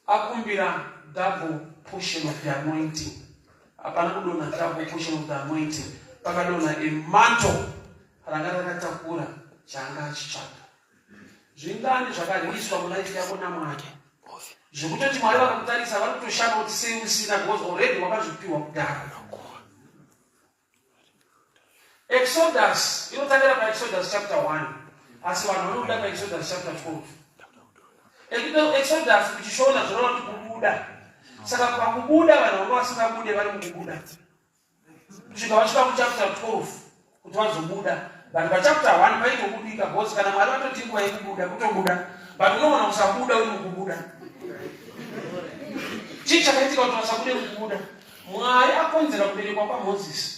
Akumbira double portion of the anointing, hapana kudonha double portion of the anointing, pakadonha a mantle ranga rakatakura chaanga achitsvaga. Zvingani zvakarwiswa mulife yako naMwari zvekutoti Mwari vakakutarisa vari kutoshama kuti sei usina, because already wakazvipiwa kudhara. Exodus inotangira paExodus chapter 1, asi vanhu vanobuda paExodus chapter 12. Exodus kuchishona zvoreva kuti kubuda. Saka pakubuda vanhu vanga vasingabude, vari mukubuda kusvika vasvika kuchapter 12 kuti vazobuda. But pachapter 1 paitobudika, because kana Mwari vatoti nguva yekubuda, kutobuda. But unoona kusabuda uri mukubuda. Chii chakaitika kuti vasabude mukubuda? Mwari akonzera kuberekwa kwaMozisi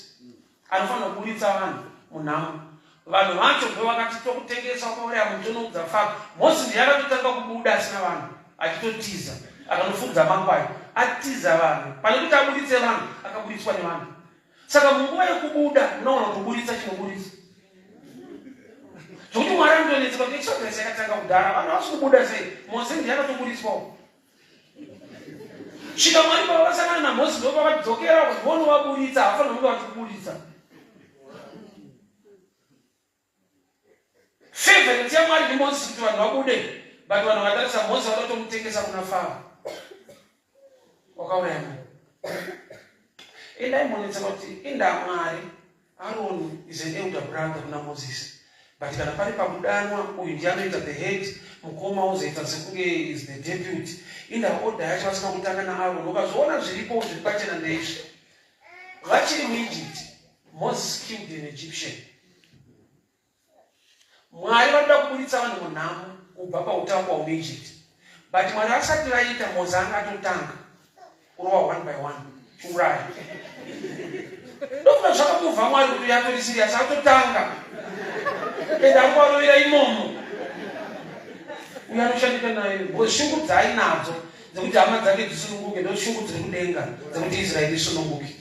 anofanira kuburitsa vanhu munhamo. Vanhu vacho ndo vakati, "Tokutengesa, wakauraya munhu, tonoudza Faro." Mozisi ndiye akatotanga kubuda asina vanhu, achitotiza, akanofudza makwai, atiza vanhu. Pane kuti abuditse vanhu, akaburitswa nevanhu. Saka munguva yekubuda munoona kuburitsa chinoburitsa. Indatonetseka kuti Exodus yakatanga kudhara, vanhu havasi kubuda sei? Mose ndiye akatoburitswawo. Svika Mwari pavakasangana naMozisi ndo pavadzokera kuti vonovaburitsa, havafanira kunge vachikuburitsa. Favorite yaMwari ndiMozisi kuti vanhu vabude, but vanhu vakatarisa Mozisi vada kutomutengesa kuna Faro. Wakauraya munhu. Endai monetsa kuti inda Mwari Aaron is an elder brother kuna Moses. But kana pari pakudanwa uyu ndiye anoita the head, mukoma ozoita sekunge is the deputy. Inda order yacho vasina kutanga naAaron. Ukazviona zviripo zviri pachena ndeizvi. Vachiri muEgypt, Moses killed an Egyptian. Mwari vanoda kuburitsa vanhu munhamo kubva pautapwa hweEgypt. But Mwari vasati vaita, Mose anga atotanga kurova one by one, kuuraya. Ndokuda zvakamuvha Mwari kuti atori serious, atotanga. And ari kuvarovera imomo. Uyo anoshandika naye, because shungu dzaainadzo dzekuti hama dzake dzisununguke, ndo shungu dziri kudenga dzekuti Israeri isununguke.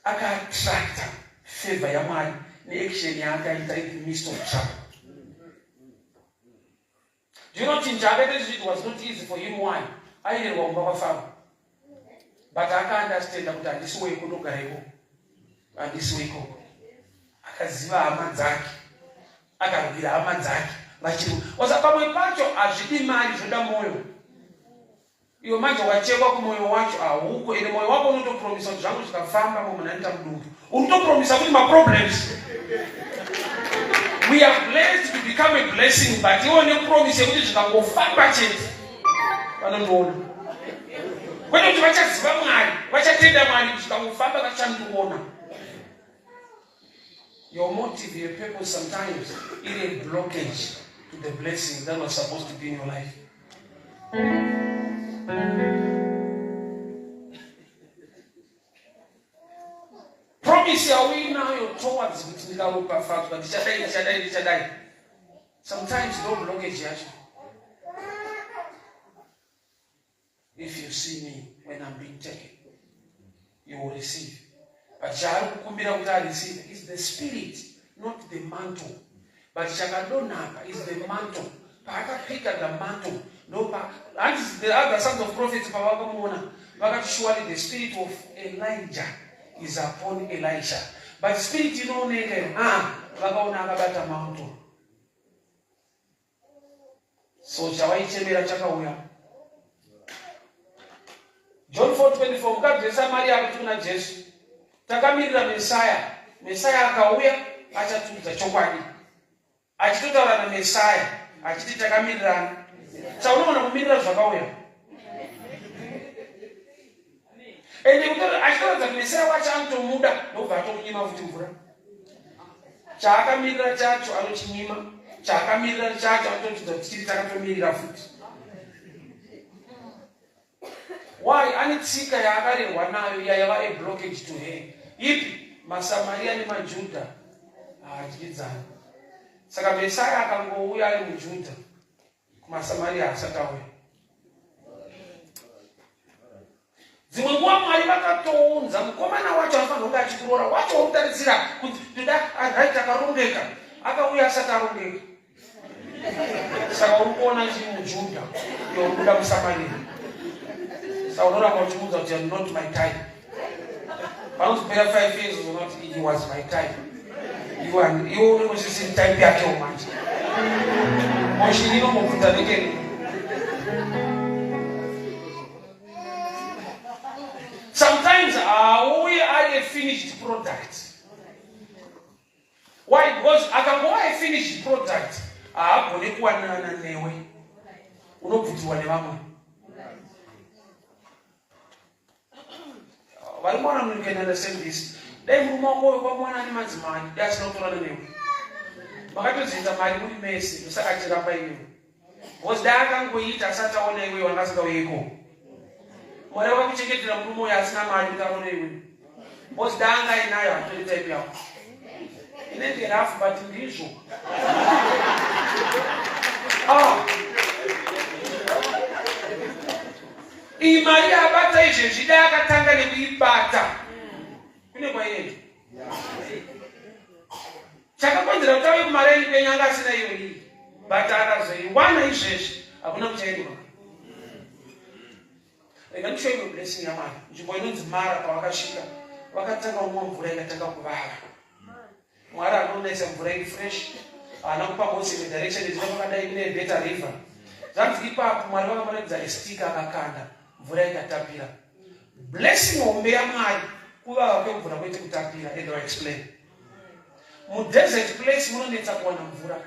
Akaattracta favor yaMwari neaction yaakaita in the midst of trouble. Do you know chinhu chaakaita izvi it was not easy for him why? Airerwa kumba kwaFaro. But akaandastenda kuti handisi weko ndogara ikoko. Handisi wekoko. Akaziva hama dzake. Akarwira hama dzake. Vachiri. Osa pamwe pacho hazvidi mari zvoda moyo. Iwe manje wachekwa kumoyo wacho hauko ende moyo wako unotopromisa kuti zvangu zvikafamba mumwe munhu anoita mudumbu uri kutopromisa kuti maproblems we are blessed to become a blessing but iwe nepromise yekuti zvikangofamba chete vanondiona kwete kuti vachaziva mwari vachatenda mwari zvikangofamba vachandiona Your motive, your purpose sometimes is a blockage to the blessing that was supposed to be in your life. Promise yauinayo towards kuti ndikaropafadzwa ndichadai ndichadai ndichadai. Sometimes no blockage yacho. If you see me when I'm being taken, you will receive. But chaari kukumbira kuti areceive is the spirit, not the mantle. But chakadonhaka is the mantle. Paakapika the mantle, ndopa hanzi the other sons of prophets pavakamuona vakati surely the spirit of Elijah is upon Elisha. But spirit inooneka iyo, ah, vakaona akabata mantle. So chawaichemera chakauya. John 4:24 mukadzi weSamaria akati kuna Jesu, takamirira Mesaya. Mesaya akauya achatiudza chokwadi. Achitotaura naMesaya achiti takamirirana. Saka unogona kumirira zvakauya. Ende achitoratidza kuti Mesaya wacho anotomuda ndobva atomunyima futi mvura. Chaakamirira chacho anochinyima, chaakamirira chacho anotoratidza kuti chiri takatomirira futi. Why? Ane tsika yaakarerwa nayo iya yava a blockage to her. Ipi? MaSamaria nemaJudha haadyidzani. Saka Mesaya akangouya ari muJudha kumaSamaria haasati auya. Dzimwe nguva Mwari vakatounza mukomana wacho anofanira kunge achikuroora wacho wokutarisira kuti toda right akarongeka akauya asati arongeka saka uri kuona chiri mujudha iwe uri kuda musamaria saka unoramba uchimuudza kuti am not my type panozopera five years uzoona kuti he was my type iwe unenge usisiri type yakewo manje moshini inombobvunza nekeni sometimes haauye ari a finished product why because akangova a finished product haagone kuwanana newe unobvutiwa nevamwe vari mwana you can understand this dai murume wako uyo kwamuwana ane madzimai dai asina kutorana newe makatozoita mari muri mese ndosaka achiramba iwewe because dai akangoita asati aona iwewe wanga asingauye ikoko mwari wakakuchengetera murume uyo asina mari kuti aone iwewe because dai anga ainayo hatori type yako inenge rafu but ndizvo ah. Iyi mari yaabata izvezvi dai akatanga nekuibata kune kwaienda. Chakakonzera kuti ave kumaraini kwenyu Muupenyu anga asina iyo iyi, but akazoiwana izvezvi hakuna kuchaendwa. Rega ndishow imwe blessing yaMwari. Nzvimbo inonzi Mara pavakasvika vakatanga kumwa mvura ikatanga kuvava. Mwari anonaisa mvura iri fresh. Haana kupa Moses imwe direction izvo kwakadai kune better river. Zvanzi ipapo Mwari vakamuratidza a stick akakanda mvura ikatapira. Blessing hombe yaMwari kuvava kwemvura kwete kutapira. And I explain. Mudesert place munonetsa kuwana mvura.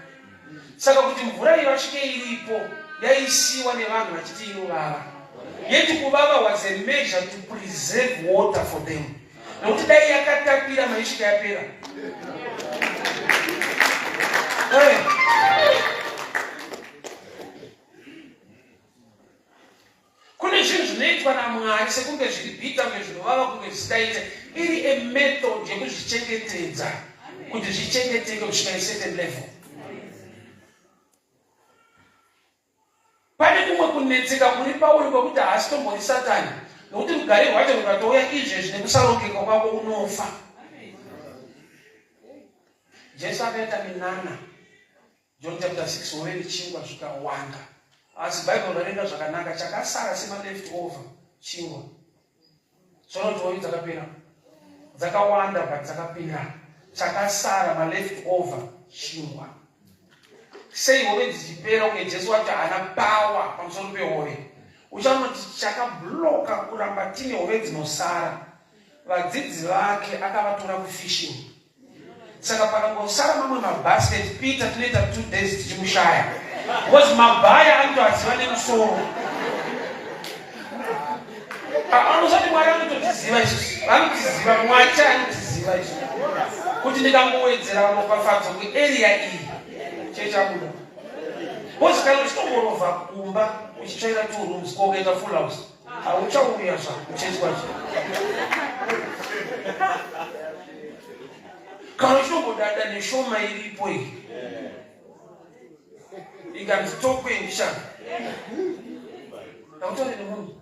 Saka kuti mvura iyo asvike iripo yaisiwa nevanhu vachiti inovava. Yet kuvava was a measure to preserve water for them. Nokuti dai yakatapira maisvika yapera. Hey. Kune zvinhu zvinoitwa naMwari sekunge zviri bitter kunge zvinovava kunge zvisingaite, iri a method yekuzvichengetedza kuti zvichengeteke kusvika a certain level. Pane kumwe kunetseka kuri pauri kwekuti haasi tombori Satani, nokuti rugare rwacho rukatouya izvezvi nekusarongeka kwako unofa. Jesu akaita minana John chapter 6 hove nechingwa zvikawanda asi Bible rarenga zvakanaka chakasara sema left over chingwa zvaona kuti hove dzakapera dzakawanda but dzakapera chakasara ma left over chingwa sei hove dzichipera kunge Jesu wacho haana power pamusoro pehove uchaona kuti chakabloka kuramba tine hove dzinosara vadzidzi vake akavatora kufishing Saka pakangosara mamwe mabasket Peter tinoita 2 days tichimushaya because mabhaya anotoaziva nemusoro. Anosati Mwari anototiziva isusu, vanotiziva Mwari chai anotiziva isusu kuti ndikangowedzera ropafadzo kuarea iyi chechabuda because kana uchitomborovha kumba uchitsvaira two rooms ko ukaita full house hauchauya zva kuchechi kwacho kana uchitombodada neshoma iripo iyi ikanzi tokwe ndishana ndautaure nemunhu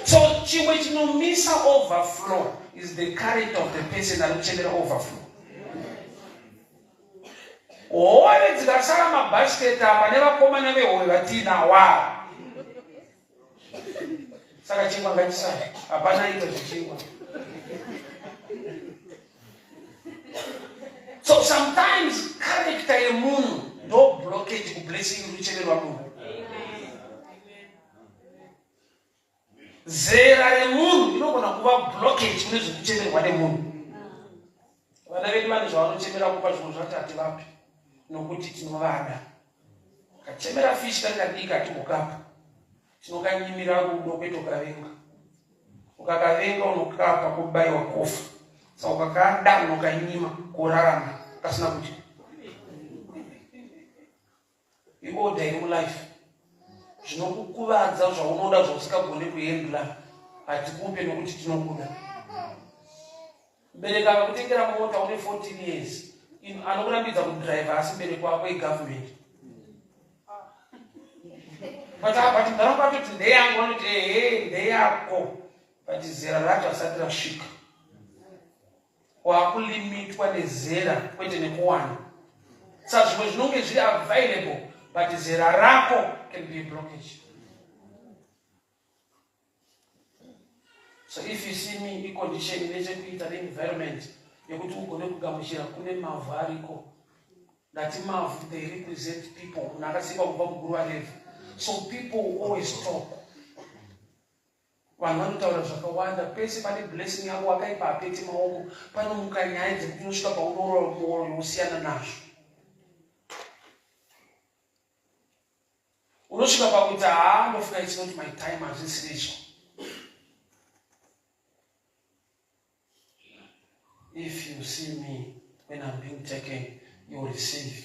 so chimwe chinomisa overflow is the character of the person ari kuchemera overflow Hove dzikasara mabasket apa nevakomana vehove vatiinawa. Saka chingwa ngachisara. Hapana ita zvechingwa. So sometimes character yemunhu ndo blockage kublessing iri kuchemerwa munhu. Zera remunhu inogona kuva blockage kune zvekuchemerwa nemunhu. Vana vedu vane zvavanochemera kupa zvimwe zvacho hativapi nokuti tinovada. Kachemera fish kari kadiki hatigokapa. Tinokanyimira rudo kwete ukavenga. Ukakavenga unokapa kubaiwa kofa. Saka ukakada unokanyima korarama kasina kudya. Iorder iri mulife. Zvinokukuvadza zvaunoda zvausingagone kuhandler hatikupe nokuti tinokuda. Mubereki akakutengera mota une 14 years anokurambidza kudriver asi mubereki wako igovernment. But but mudhara atoti ndeyangu vanoti ehe ndeyako but zera racho asati rasvika. Wakulimitwa nezera kwete nekuwana. Sa zvimwe zvinonge zviri available but zera rako can be a blockage. So if you see me icondition ine chekuita neenvironment yekuti ugone kugamuchira kune mavhu ariko. Ndati mavhu they represent people. Munhu akasikwa kubva muguruva revhu. So people always talk. Vanhu vanotaura zvakawanda pese pane blessing yako wakaipa hapeti maoko panomuka nyaya dzekuti unosvika paunorova mwoyo wosiyana nazvo. Unosvika pakuti haa ndofunga it's not my time hazvisiri izvo. If you see me when I'm being taken, you will receive.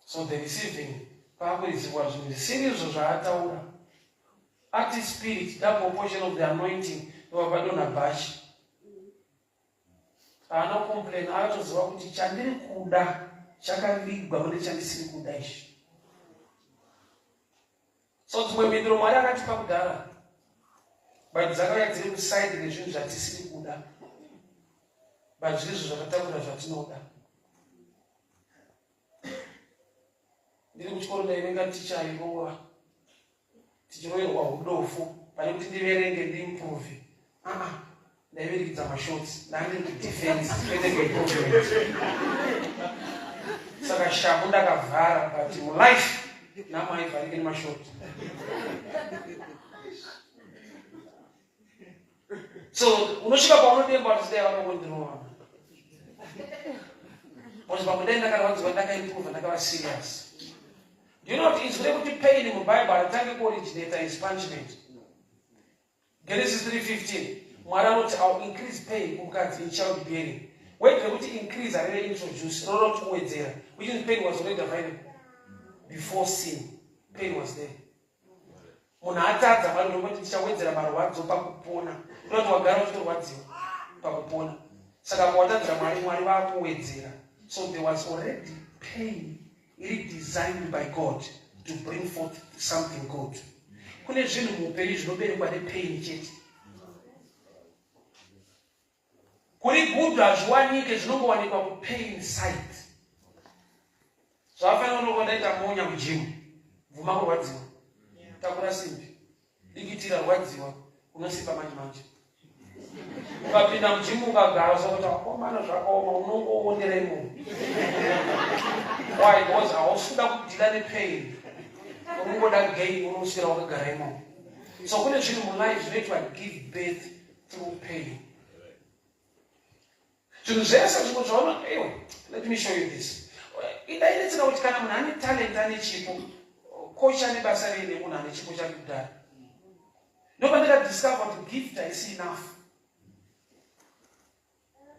So the receiving paakurisirwa zvinhu zvisiri izvo zvaataura. Ati spirit double portion of the anointing vapadonha bhachi. Haana complain akatoziva kuti chandiri kuda chakavigwa mune chandisiri kuda ichi. So dzimwe mhinduro Mwari akatipa kudhara but dzakauya dziri kuside rezvinhu zvatisiri kuda but zvirizvo zvakatakura zvatinoda. Ndiri kuchikoro ndaivenga ticha airova. Tichiroverwa hudofo pane kuti ndiverenge ndiimprove. Ah ah. Ndaivirikidza mashots. Ndanga ndiri kudefense kwete kuimprovement. Saka shambu ndakavhara but mulife nhamo haivharike nemashoti. So unosvika paunodemba kuti dai vakangondirova. Because pamwe dai ndakarwadziwa ndakaimprove ndakava serious. Do you know kuti izwi rekuti pain muBible haritangi kuoriginata is punishment. Genesis 3:15 Mwari anoti I'll increase pain kumukadzi in child bearing. Word rekuti increase hareve introduce, roreva kuti kuwedzera, which means pain was already available before sin. Pain was there. Munhu atadza Mwari ndokuti ndichawedzera marwadzo pakupona. Kureva kuti wagara uchitorwadziwa pakupona. Saka pawatadzira Mwari, Mwari vakuwedzera. So there was already pain iri designed by God to bring forth something good. Kune zvinhu muupenyu zvinoberekwa nepain chete. Kuri good hazviwanike, zvinongowanikwa kupain side. Zvafanira unongo ndaita monya kujimu, bvuma kurwadziwa, takura simbi, dikitira rwadziwa, unosimba manje manje. Ukapinda mujimu ukagara sokuti akomana zvakaoma unongoondera imomo. Why? Because hausi kuda kudhila nepain, unongoda gain, unoswera wakagara imomo. So kune zvinhu mulife zvinoitwa give birth through pain. Zvinhu zvese zvimwe zvaona, ewe, let me show you this. Indainetseka kuti kana munhu ane talent ane chipo, coach ane basa rei nemunhu ane chipo chake kudhara. Ndopandakadiscover kuti gift haisi enough.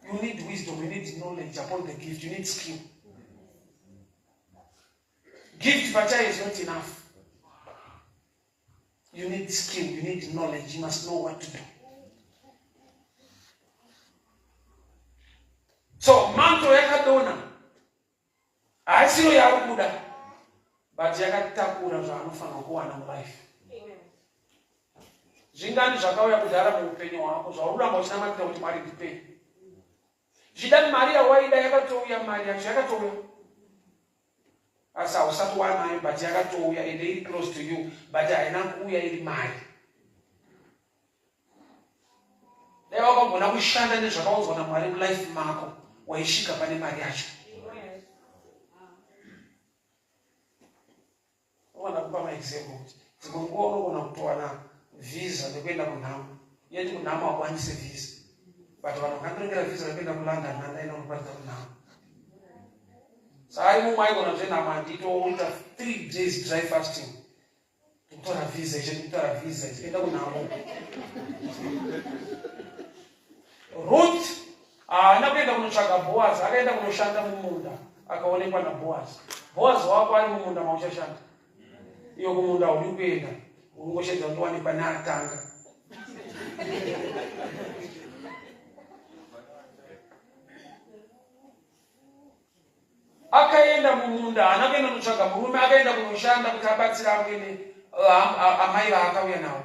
You need wisdom, you need knowledge upon the gift, you need skill. Gift pachayo is not enough. You need skill, you need knowledge, you must know what to do. So manto yakadona haisiyo yaari kuda but yakatakura zvaanofanira kuwana mulife. Zvingani zvakauya kudhara muupenyu hwako zvauri kuramba uchinamatira kuti Mwari ndipei. Zvida mari yawaida yakatouya, mari yacho yakatouya. Asi hausati wanayo but yakatouya ende iri close to you but haina kuuya iri mari. Dai wakagona kushanda nezvakaudzwa naMwari mulife mako waisvika pane mari yacho. Unogona kupa maexample kuti dzimwe nguva unogona kutowana visa nekuenda kunhamo yeti kunhamo hakwanise visa but vanhu vakandirongera visa rekuenda kulondon nandaenda kunoparidza kunhamo saari mumwe aigona zvenhamo handitoita 3 days dry fasting ndikutora visa iche ndikutora visa iche enda kunhamo. Ruth haana kuenda kunotsvaga Boaz, akaenda kunoshanda mumunda akaonekwa naBoaz. Boaz wako ari mumunda mauchashanda. Iyo kumunda haudi kuenda, unongoshedza undowanikwa neatanga. Akaenda mumunda, haana kuenda kunotsvaga murume, akaenda kunoshanda kuti abatsire amwene amai vaakauya navo.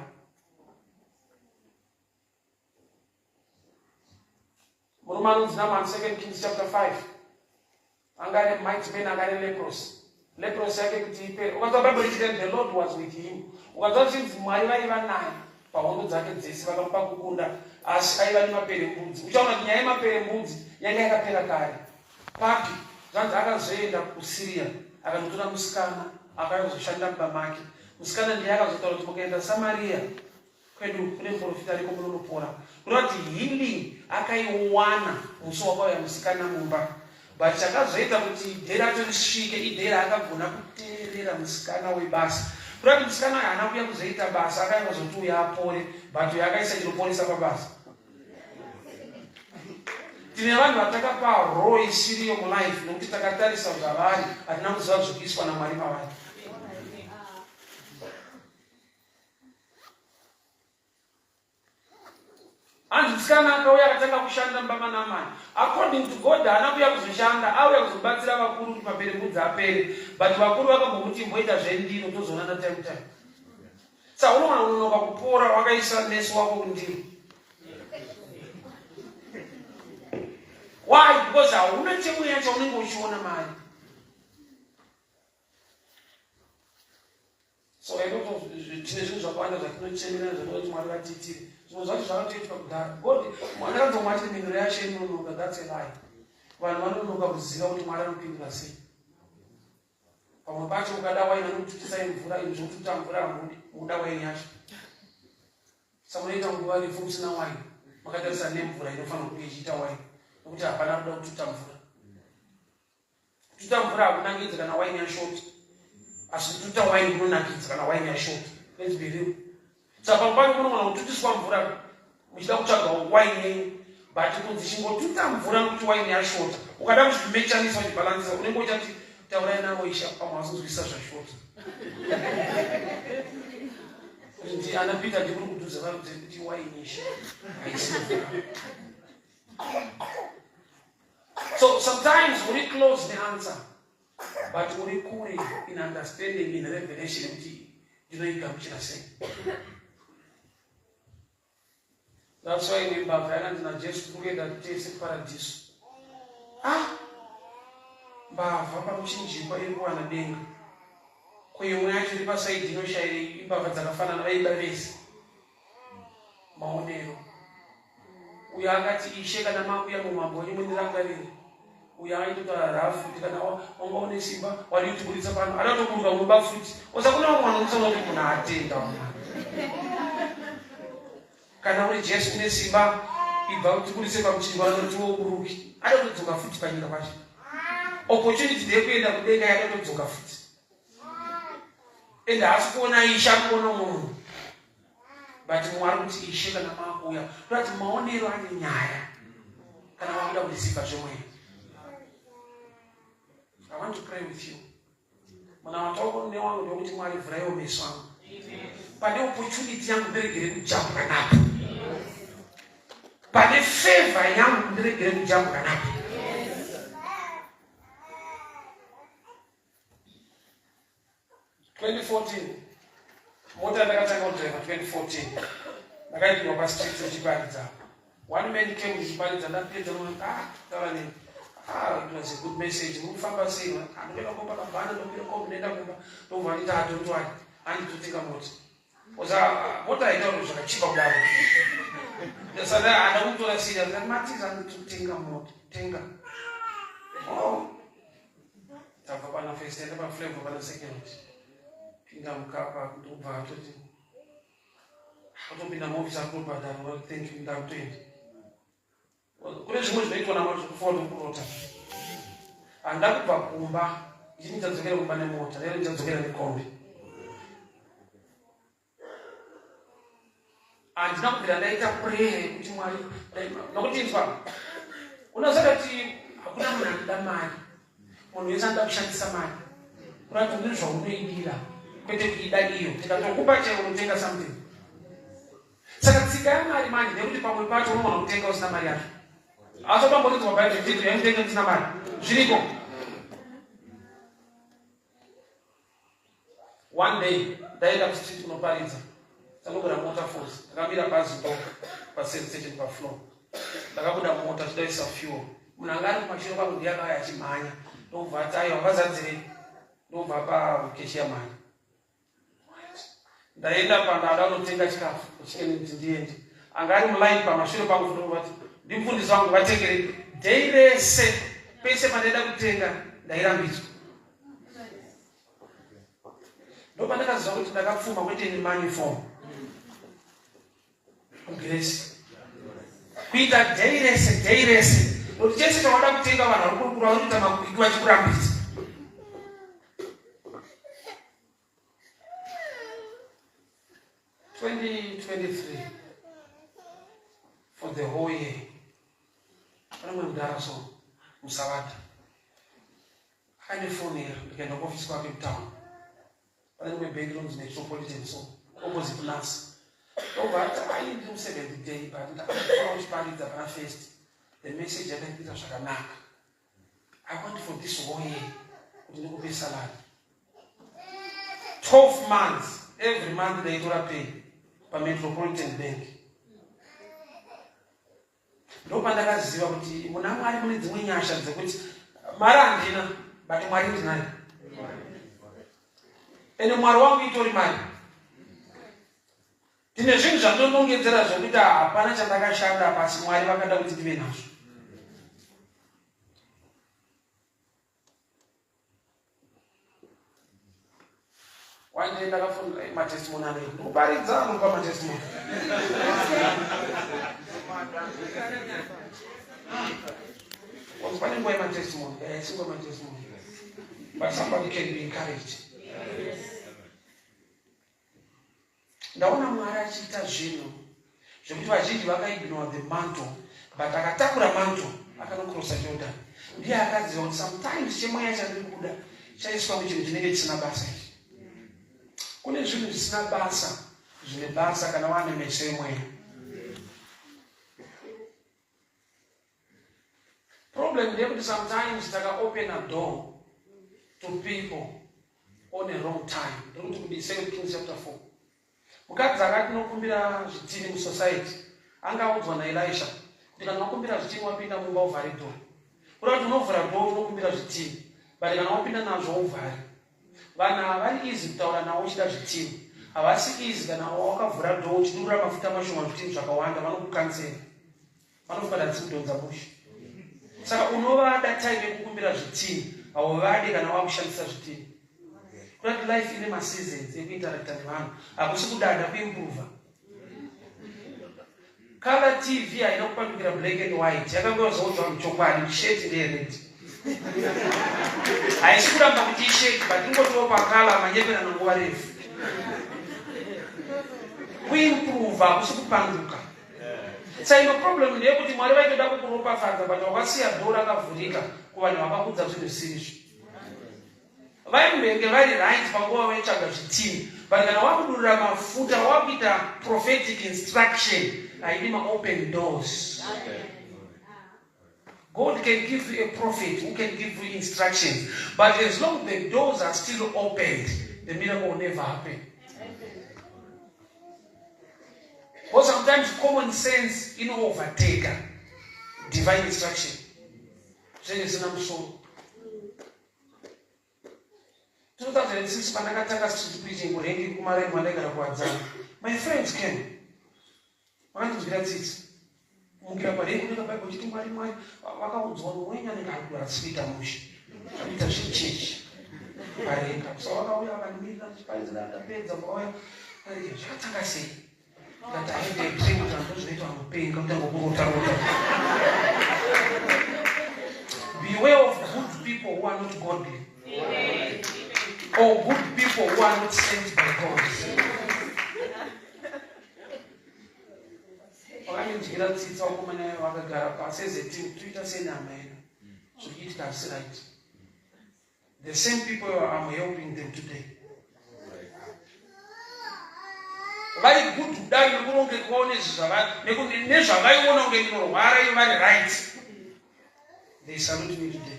Murume anonzi Naaman, 2 Kings chapter 5. Anga ane mighty man, anga ane leprosy. Leprosy yake kuti ipere. Ukanzwa Bible richiti the Lord was with him. Ukanzwa zvichinzi Mwari vaiva naye pahondo dzake dzese vakamupa kukunda, asi aiva nemaperembudzi. Uchaona kuti nyaya yemaperembudzi yanga yakapera kare. Papi zvanzi akazoenda kuSyria akanotora musikana akauya kuzoshanda mumba make. Musikana ndiye akazotaura kuti mukaenda Samaria kwedu kune muprofita ariko munonopora. Kureva kuti healing akaiwana musi wakauya musikana mumba. But chakazoita kuti day racho risvike iday raakagona kuteerera musikana webasa. Kureva kuti musikana uyu haana kuuya kuzoita basa, akauya kuzoti uya apore, but uyo akaisa chinoporesa pabasa. Tine vanhu vatakapa role isiriyo mulife nokuti takatarisa zvavari, hatina kuziva zvekuiswa naMwari mavari. Hanzi musikana akauya akatanga kushanda mumba maNamani. According to God haana kuuya kuzoshanda, auya kuzobatsira vakuru kuti maperembudzi apere. But vakuru vakambomuti imboita zvendiro tozoonana time time. Saka unogona kunonoka kupora wakaisa nesi wako kundiro. Why? Because hauna chemweya chaunenge uchiona mari. Tine zvinhu zvakawanda zvatinochemera zvinoda kuti Mwari vatiitire. Zvimwe zvacho zvakatoitwa kudhara. God, Mwari akanzwa achiti mhinduro yacho inononoka, that's a lie. Vanhu vanononoka kuziva kuti Mwari anopindura sei. Pamwe pacho ukada waini anokututisai mvura, ini zvokututa mvura hamudi, mukuda waini yacho. Saka munoita nguva refu musina waini, makatarisa nemvura inofanira kunge ichiita waini, nokuti hapana kuda kututa mvura. Kututa mvura hakunakidzi kana waini yashota, asi kututa waini kunonakidza kana waini yashota. Let's be real. Saka pamwe pacho munogona kututiswa mvura muchida kutsvaga waini yenyu, but kunzi chingotuta mvura nokuti waini yashota, ukada kuzvimechanisa uchibhalansisa unenge uchati taurai navo isha, pamwe vasonzwisisa zvashota. Kuti ana Peter ndikuri kudhuza vari kuti waini isha haisi mvura. So sometimes uri close neanswer but uri kure in understanding in revelation yekuti ndinoigamuchira sei. That's why imwe mbavha yakanzi naJesu tiri kuenda tese kuparadhiso. Ah, mbavha pakuchinjikwa iri kuwana denga. Ko imwe yacho iri pasaidi inoshairei? Imbavha dzakafanana vaiba vese. Maonero. Uyo akati, Ishe, kana makuya mumambo wenyu mundirangarire. Uyo aitotaura rafu kuti kana wanga une simba wadii kutiburitsa pano. Ada kutoburuka unoba futi. Osa kuna vamwe vanhu unotoona kuti munhu atenda. Kana uri Jesu une simba ibva utiburitse pamuchinjikwa anoti woburuki. Ada kutodzoka futi panyika pacho. Opportunity ndeyekuenda kudenga yakatodzoka futi. Ende haasi kuona Ishe, ari kuona umwe munhu. But mumwe ari kuti Ishe kana maakuuya, kurati maonero ane nyaya kana wakuda kuziva zvemweya. I want to pray with you. Munamato newangu ndewekuti Mwari vhuraiwo meso angu. Pane opportunity yangu ndiregere kujambwa napo. Pane favor yangu ndiregere kujambwa napo. 2014 mota yandakatanga kudriva 2014 ndakaipiwa pastreet ndichiparidza. One man came ndichiparidza, ndapedza ah, taura neni, ah, it was a good message. Muri kufamba sei? Andinoenda kumba kabhana, ndokwira kombi ndoenda kumba. Ndobva nditi ah, don't worry, handitotenga mota. Oza mota haitauri zvakachipa kudaro. Saka handa kutora serious, ndikati matiza anditotenga mota, tenga. Oh. Tabva pana first taenda paflavor pana second. Pinda mukapa ndobva atoti atopinda muofisi akutobhadhara vati thank you ndakutoenda. Kune zvimwe zvinoitwa namwari zvekufowa nokurota. Handina kubva kumba ndichiti ndichadzokera kumba nemota, lero ndichadzokera nekombi. Handina kubvira ndaita prayer yekuti Mwari nokuti inzwa unoziva kuti hakuna munhu anoda mari, munhu wese anoda kushandisa mari. Kurati une zvaunoidira kwete kuida iyo, tikatokupa chero unotenga something. Saka tsika yamari manje ndeyekuti pamwe pacho unogona kutenga usina mari yacho. Asi watomboridzwa Bhaibheri kuti yamutenga musina mari. Zviriko. One day ndaenda kustreet kunoparidza. Ndakagara mota force. Ndakamira bhazi ndo pa same station pa floor. Ndakabuda mota chidaisa fuel. Munhu anga ari kumashure kwangu ndiye akauya achimhanya. Ndokubva ati aiwa vazadzirei. Ndokubva pa cashier mari. Ndaenda pandada kunotenga chikafu kuchicken kuti ndiende. Anga ari muline pamashure pangu futi vati ndimufundisi wangu vatengere day rese pese pandaida kutenga ndairambidzwa. Ndopandakaziva kuti ndakapfuma kwete in money form. Grace. Kuita day rese day rese. Nokuti chese chawada kutenga vanhu vari kurukura vari kuita makwikwi vachikurambidza. 2023 for the whole year pane mwe mudhara so musavadha akandifonera ndikaenda kuofisi kwake kutown pane rimwe bhengi rinonzi Metropolitan so opposite nas ndobva ati ai ndiri museventh day but ndakafona uchiparidza pana first the message yakaita zvakanaka. I want for this whole year kuti ndikupe salary 12 months every month ndaitora pay paMetropolitan Bank. Ndopandakaziva kuti muna Mwari mune dzimwe nyasha dzekuti mari handina but Mwari ndinayo. Ende Mwari wangu itori mari. Tine zvinhu zvandinonongedzera zvekuti hapana chandakashanda pasi, Mwari vakada kuti ndive nazvo. One day ndakafonera matestimony anoita ndikuparidza anopa matestimony. Pane nguva yematestimony, haisi nguva yematestimony, but somebody can be encouraged. Ndaona Mwari achiita zvinhu zvekuti vazhinji vakaignore the mantle, but akatakura mantle akanokrosa Jordan. Ndiye akaziva kuti sometimes chemweya chandiri kuda chaiswa muchinhu chinenge chisina basa ichi. Kune zvinhu zvisina basa zvine basa kana wane meso emweya. Problem ndeyekuti sometimes takaopen a door to people on a wrong time. Ndikuti kudii? Second Kings chapter 4. Mukadzi akati nokumbira zvitini musociety anga audzwa naElisha kuti kana wakumbira zvitini wapinda mumba uvhare door. Kureva kuti unovhura door unokumbira zvitini, but kana wapinda nazvo uvhare. Vanhu havari easy kutaura navo uchida zvitini. Havasi easy kana wakavhura door uchidurura mafuta mashoma zvitini zvakawanda vanokukansela. Vanofanira dzikudhonza mushe. Saka unovada time yekukumbira zvitini, hauvadi kana wakushandisa zvitini. Kurati life ine maseasons ekuinteracta nevanhu, hakusi kudada kuimprova. Color TV haina kupandukira black and white, yakangova zvaudza vanhu chokwadi kuti shirt ndeye red. Haisi kuramba kuti ishirt but ingotiwo pakala manyeperana nguva refu. Kuimprova hakusi kupanduka. Sa imwe problem ndeyekuti Mwari vaitoda kukuropafadza but wakasiya door rakavhurika kuvanhu vakakudza zvinhu zvisiri izvo. Vaimbenge vari right panguva vaitsvaga zvitini, but kana wakudurura mafuta wakuita prophetic instruction haidi maopen doors. God can give you a prophet who can give you instructions, but as long the doors are still opened, the miracle will never happen. Because sometimes common sense ino overtake divine instruction. Zvinenge zvisina musoro. 2006 pandakatanga street preaching kurengi kumareni mandaigara kuwadzana. My friends came. Vakandinzwira tsitsi. Kumukira parengi kunoita Bible uchiti Mwari Mwari vakaudzwa mwenyu anenge ari kurasi kuita mushe. Kuita zvechechi. Parenga. So vakauya vakandimirira ndichiparidza ndapedza vakauya. Zvakatanga sei? Ndati aende dream kuti vanhu zvinoitwa vanopenga kutanga kurota rota. Beware of good people who are not godly. Or good people who are not sent by God. Vakandinzwira tsitsi vakomana vakagara pasi as a team toita sei nehama yedu zviri kuitika hazvisi right. The same people I'm helping them today. Vari good kudai nekurongekwawo nezvavaiona kunge ndinorwara ivo vari right. They salute me today.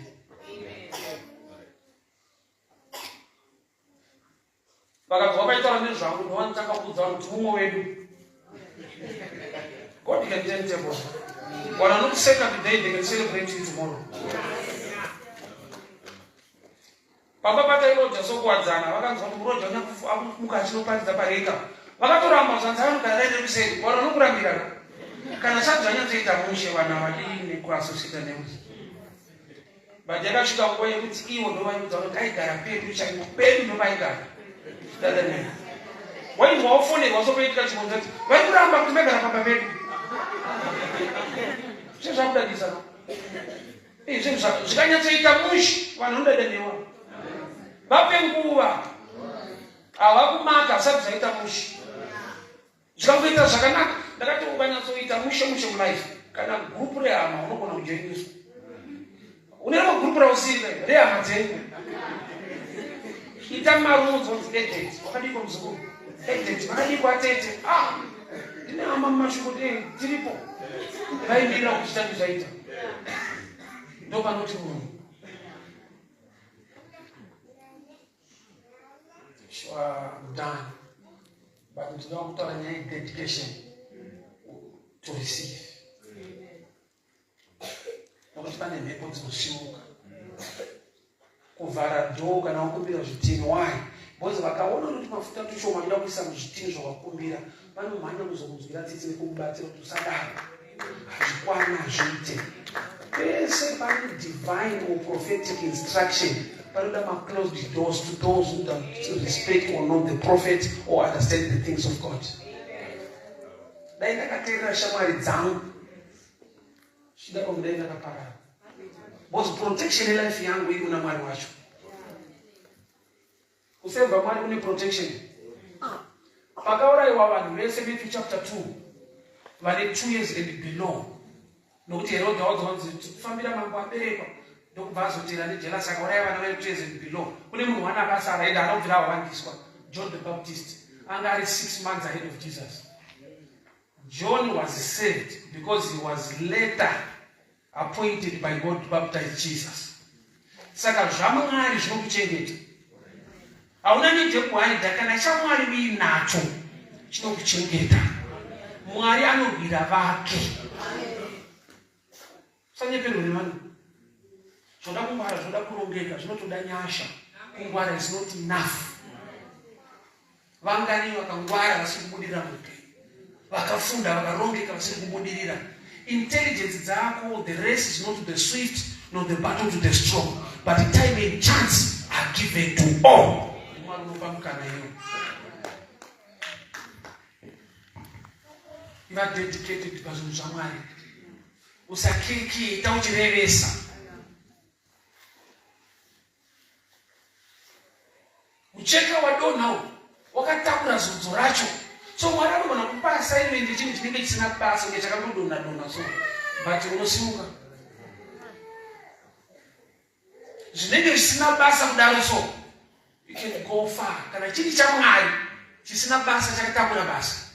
Vakabva vaitaura nezvangu ndovanotanga kuudza vanhu kuti mumwe wedu. God can turn tables. Vanhu vanokuseka today, they can celebrate you tomorrow. Pamba patairoja sokuwadzana vakanzwa kuti muroja akumuka achinoparidza pareka. Vakatoramba zvanzi anogara raine kuseri. Vanhu vanokurambira ka. Kana sadza anyatsoita mushe vanhu havadii nekuasociata newe. But yakasvika nguva yekuti ivo ndovaiudza kuti aigara pedu chaipo pedu ndopaigara. Dada nei. Wainzwa wafonerwa sopoitika chikonzo kuti vaikuramba kuti maigara pamba pedu. Zvinhu zvakudadisa no. Eh, zvinhu zvikanyatsoita mushe vanhu vanodada newa. Vape nguva. Havakumaka zvisati zvaita mushe. Zvikangoita zvakanaka ndakati ukanyatsoita mushe mushe mulife kana group rehama unogona kujoiniswa. Une rimwe group rausiri rehama dzenyu. Ita mari unonzwa agent wakadiko muzukuru agent makadiko atete ah ndine hama mumashuko tiripo vaimirira kuti chitange zvaita ndopanoti munhu Sure, I'm done. But ndinoda kutaura nyaya yededication to receive. Nokuti pane mhepo dzinosimuka. Kuvhara door kana wakumbira zvitini. Why? Because vakaona kuti mafuta tushoma toda kuisa muzvitini zvakakumbira, vanomhanya kuzokunzwira tsitsi nekukubatsira kuti usadaro. Hazvikwana, hazviite. Pese pane divine or prophetic instruction panoda maclosed doors to those who don't respect or know the prophet or understand the things of God. Dai ndakateerera shamwari dzangu Shida kwangu dai ndakaparara. Because protection yelife yangu iri kuna Mwari wacho. Kuseva Mwari kune protection. Pakaurayiwa vanhu vese Matthew chapter 2 vane 2 years and below. Nokuti Herode waudza kunzi fambira mambo aberekwa ndokubva azotera nejelasi akauraya vana vane 2 years and below. Kune munhu wana akasara ende anobvira awandiswa John the Baptist anga ari 6 months ahead of Jesus. John was saved because he was later appointed by God to baptize Jesus. Saka zvaMwari zvinokuchengeta. Hauna need yekuhaidha kana chaMwari uinacho chinokuchengeta. Mwari anorwira vake. Usanyeperwe nevanhu. Zvoda kungwara, zvoda kurongeka, zvinotoda nyasha. Kungwara is not enough. Vangani vakangwara vasiri kubudirira muupenyu, vakafunda vakarongeka vasiri kubudirira. Intelligence dzako, the race is not to the swift nor the battle to the strong, but time and chance are given to all. Mwari unopa mukana iyo. Iva dedicated pazvinhu zvaMwari. Usakirikita uchirevesa. Mucheka wadonha uyu wakatakura zodzo racho. So Mwari anogona kupa assignment yechinhu chinenge chisina basa kunge chakangodonha donha so but unosimuka. Zvinenge zvisina basa kudaro so you can go far. Kana chiri chaMwari chisina basa chakatakura basa.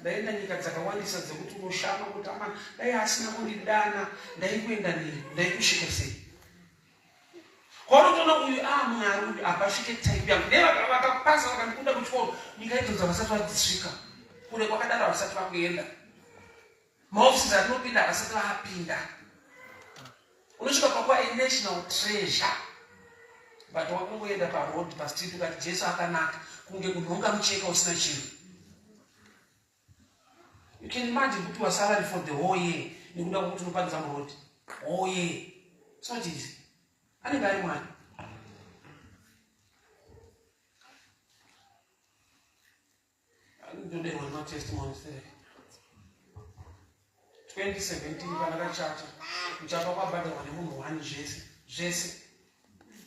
Ndaenda nyika dzakawandisa dzekuti unoshama kuti amana dai asina kundidana ndaikuenda nei ndaikusvika sei kwaunotoona uyu a ah, mwari uyu hapasvike type yangu ne vakapasa vakandikunda kuchikoro nyika idzo dzavasati vadzisvika kure kwakadaro havasati vakuenda maofisi atinopinda havasati vaapinda unosvika pakuva a national treasure but wakungoenda paroad pastreet ukati jesu akanaka kunge kunhonga mucheka usina chinhu you can imagine kupiwa salary for the whole year nekuda kwekuti unoparidza muroad whole year it's not easy anenge ari mwari Ndoderwa nematestimony sei 2017 pandakachata muchato wakabhadharwa nemunhu one zvese zvese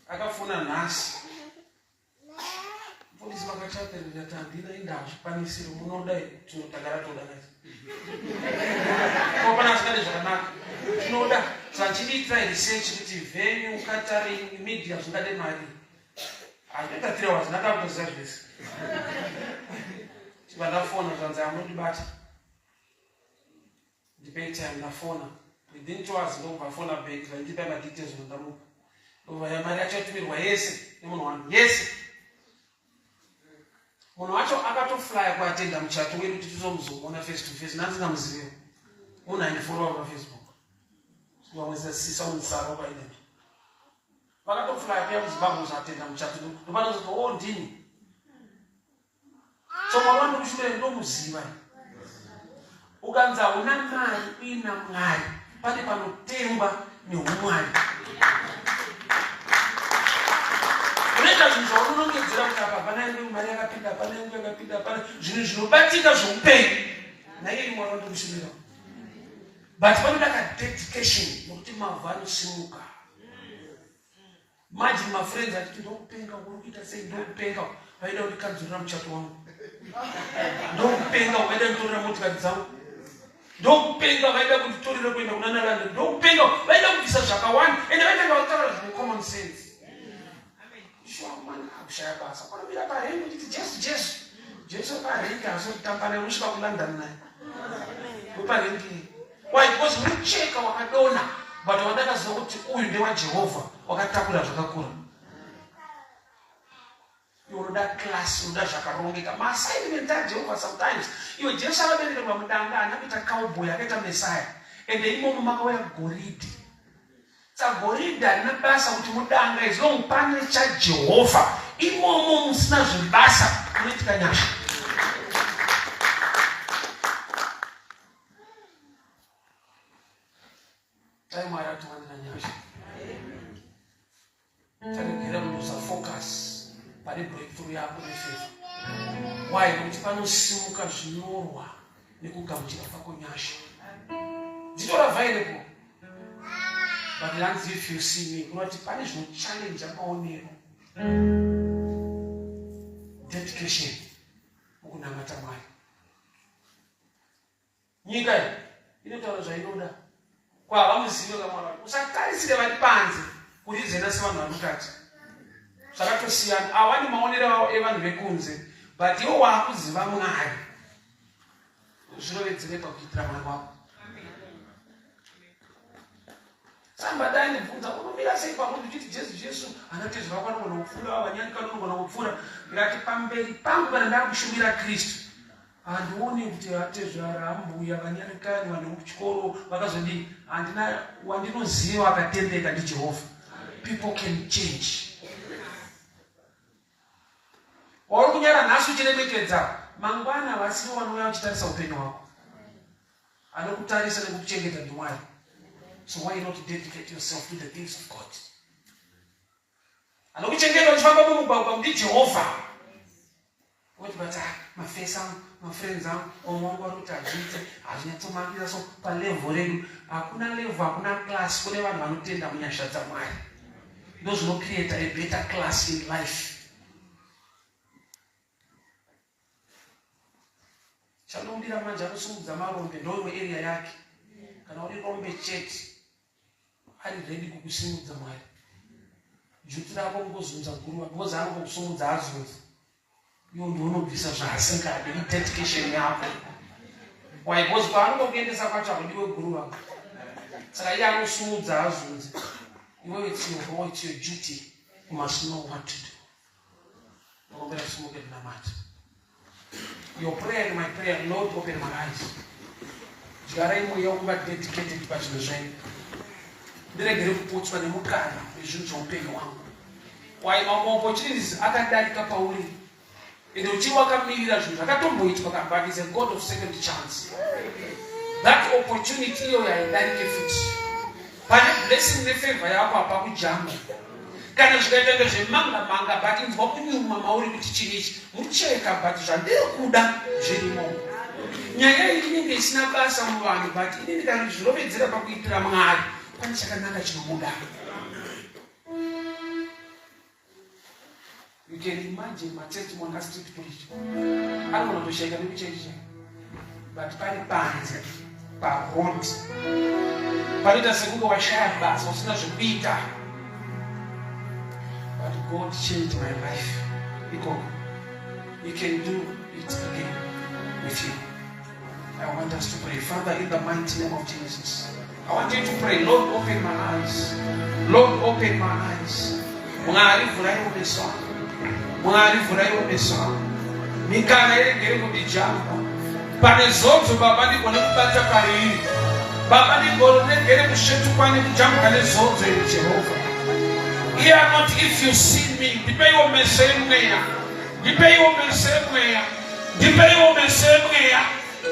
akafona nhasi mufundisi vakachata ndikati handina indaa zvikwanisiro munoda tinotagara toda naisi kopana asingade zvakanaka tinoda sachiriitira research kuti venue catering media zvingade mari Hazvinoita 3 hours ndakakutoziva zvese. Chibva ndafona zvanzi amunondibata. Ndipei time ndafona. Within 2 hours ndobva fona back vandipa ma details ndamupa. Ndobva ya mari yacho yatumirwa yese nemunhu wangu yese. Munhu wacho akatoflya kuatenda muchato wedu kuti tizomuzomuona face to face nandingamuziviwo. Munhu aindifollowa paFacebook. Vamwe sisa unzaro painenge. Vakatoflya kuya kuZimbabwe kuzatenda muchato ndopanozoti o oh, ndini. So Mwari wandikushumira ndomuziva. Ukanzi hauna mari uina Mwari pane panotengwa neumwari. Unoita zvinhu zvaunonongedzera kuti apa hapana yangu mari yakapinda hapana yangu yakapinda hapana zvinhu zvinobatika zveupenyu. Naiye Mwari wandikushumira. But panoda ka dedication nokuti mavhu anosimuka. Imagine mafriends achiti ndokupenga uri kuita sei ndokupenga vaida kundikanzurira muchato wangu ndokupenga vaida kunditorera motikari dzangu ndokupenga vaida kunditorera kuenda kuna nalande ndokupenga vaida kubvisa zvakawanda ende vaitanga vakutaura zvine common sense shuwa mwana akushaya basa kwanomira parengi uchiti jesu jesu jesu parengi asotamba naye unosvika kulondon naye weparengi Why? Because mucheka wakadona but wandakaziva kuti uyu ndewaJehovha wakatakura zvakakura. Iwe unoda class, unoda zvakarongeka. Maassignment aJehovha sometimes. Iwe Jesu akaberekerwa mudanga, haana kuita cowboy, akaita Messiah. Ende imomo makauya goridhe. Tsagoridhe harina basa kuti mudanga as long pane chaJehovha imomo musina zvebasa munoitika nyasha. Dai Mwari atiwanira nyasha. Taregera kuluza focus pane breakthrough yako nefavor. Why? Nekuti panosimuka zvinorwa nekugamuchira kwako nyasha. Dzitori available. But hanzi if you see me, kunoti pane zvinochallenge maonero. Dedication mukunamata Mwari. Nyika iyi inotaura zvainoda. Kwa havamuzive kamwana wacho. Usatarisire vari panze kurizena sevanhu vari mukati. Zvakatosiyana. Awani maonero avo evanhu vekunze but iwo waakuziva Mwari. Zvirovedzere pakuitira Mwari wako. Samba dai ndibvunza unomira sei pamunhu uchiti Jesu Jesu ana tezvara vako anogona kupfuura vanyani kana unogona kupfuura ndikati pamberi pangu kana ndakushumira Kristu Handioni kuti atezvara, ambuya, vanyarikani, vanhu vekuchikoro vakazodii. Handina wandinoziva akatendeka ndiJehovha. People can change. Wauri kunyara nhasi uchiremekedza, mangwana vasiri vanouya vachitarisa upenyu hwako. Anokutarisa nekukuchengeta ndiMwari. So why not dedicate yourself to the things of God? Anokuchengeta uchifamba mumugwagwa ndiJehovha. Woti but ah, mafesi angu, mafriends angu, vamwe vangu vari kuti hazviite, hazvinyatsomakira so palevel redu. Hakuna level, hakuna class kune vanhu vanotenda munyasha dzaMwari. Ndozvinocreata a better class in life. Chanomudira manje anosimudza marombe ndoimwe area yake. Kana uri rombe chete ari ready kukusimudza Mwari. Duty rako kungozunza guruva because anongokusimudza azunza. Iwo ndiwe unobvisa zvaasingade idedication yako. Why? Because paanongokuendesa kwacho hakudiwe guruva. Saka iye anosimudza azunze. Iwewe it's your role, it's your duty. You must know what to do. Ndokumbira simuke tinamate. Your prayer and my prayer, Lord open my eyes. Dyarai mweya wekuva dedicated pazvinhu zvenyu. Ndiregere kupotswa nemukana wezvinhu zveupenyu hwangu. Why mamwe opportunities akadarika pauri ende uchiri wakamirira zvinhu zvakatomboitwa ka but is a god of second chance. That opportunity iyoyo haidarike futi. Pane blessing nefavor yako apa kujamba. Kana zvikaita kunge zvemanga manga but inzwa kunyumwa mauri kuti chinhu ichi mucheka but zvandiri kuda zvirimo. Nyaya iyi inenge isina basa muvanhu but ini ndikazvirovedzera pakuitira Mwari pane chakanaka chinobuda. You can imagine matestimony astreet preach. Anogona kutoshaika nekuchechi chake. But pari panze paroad panoita sekunge washaya basa usina zvekuita. But God changed my life. Ikoko. He can do it again with you. I want us to pray. Father, in the mighty name of Jesus, I want you to pray, Lord, open my eyes. Lord, open my eyes. Mwari vhurai meso angu. Mwari vhurai meso angu. Mikana iregere kundijamba. Pane zodzo baba ndigone kubata pariri. Baba ndigone kusvetukwa nekujambwa nezodzo iri Jehovha. Iye anoti if you see me, ndipeiwo meso emweya. Ndipeiwo meso emweya. Ndipeiwo meso emweya,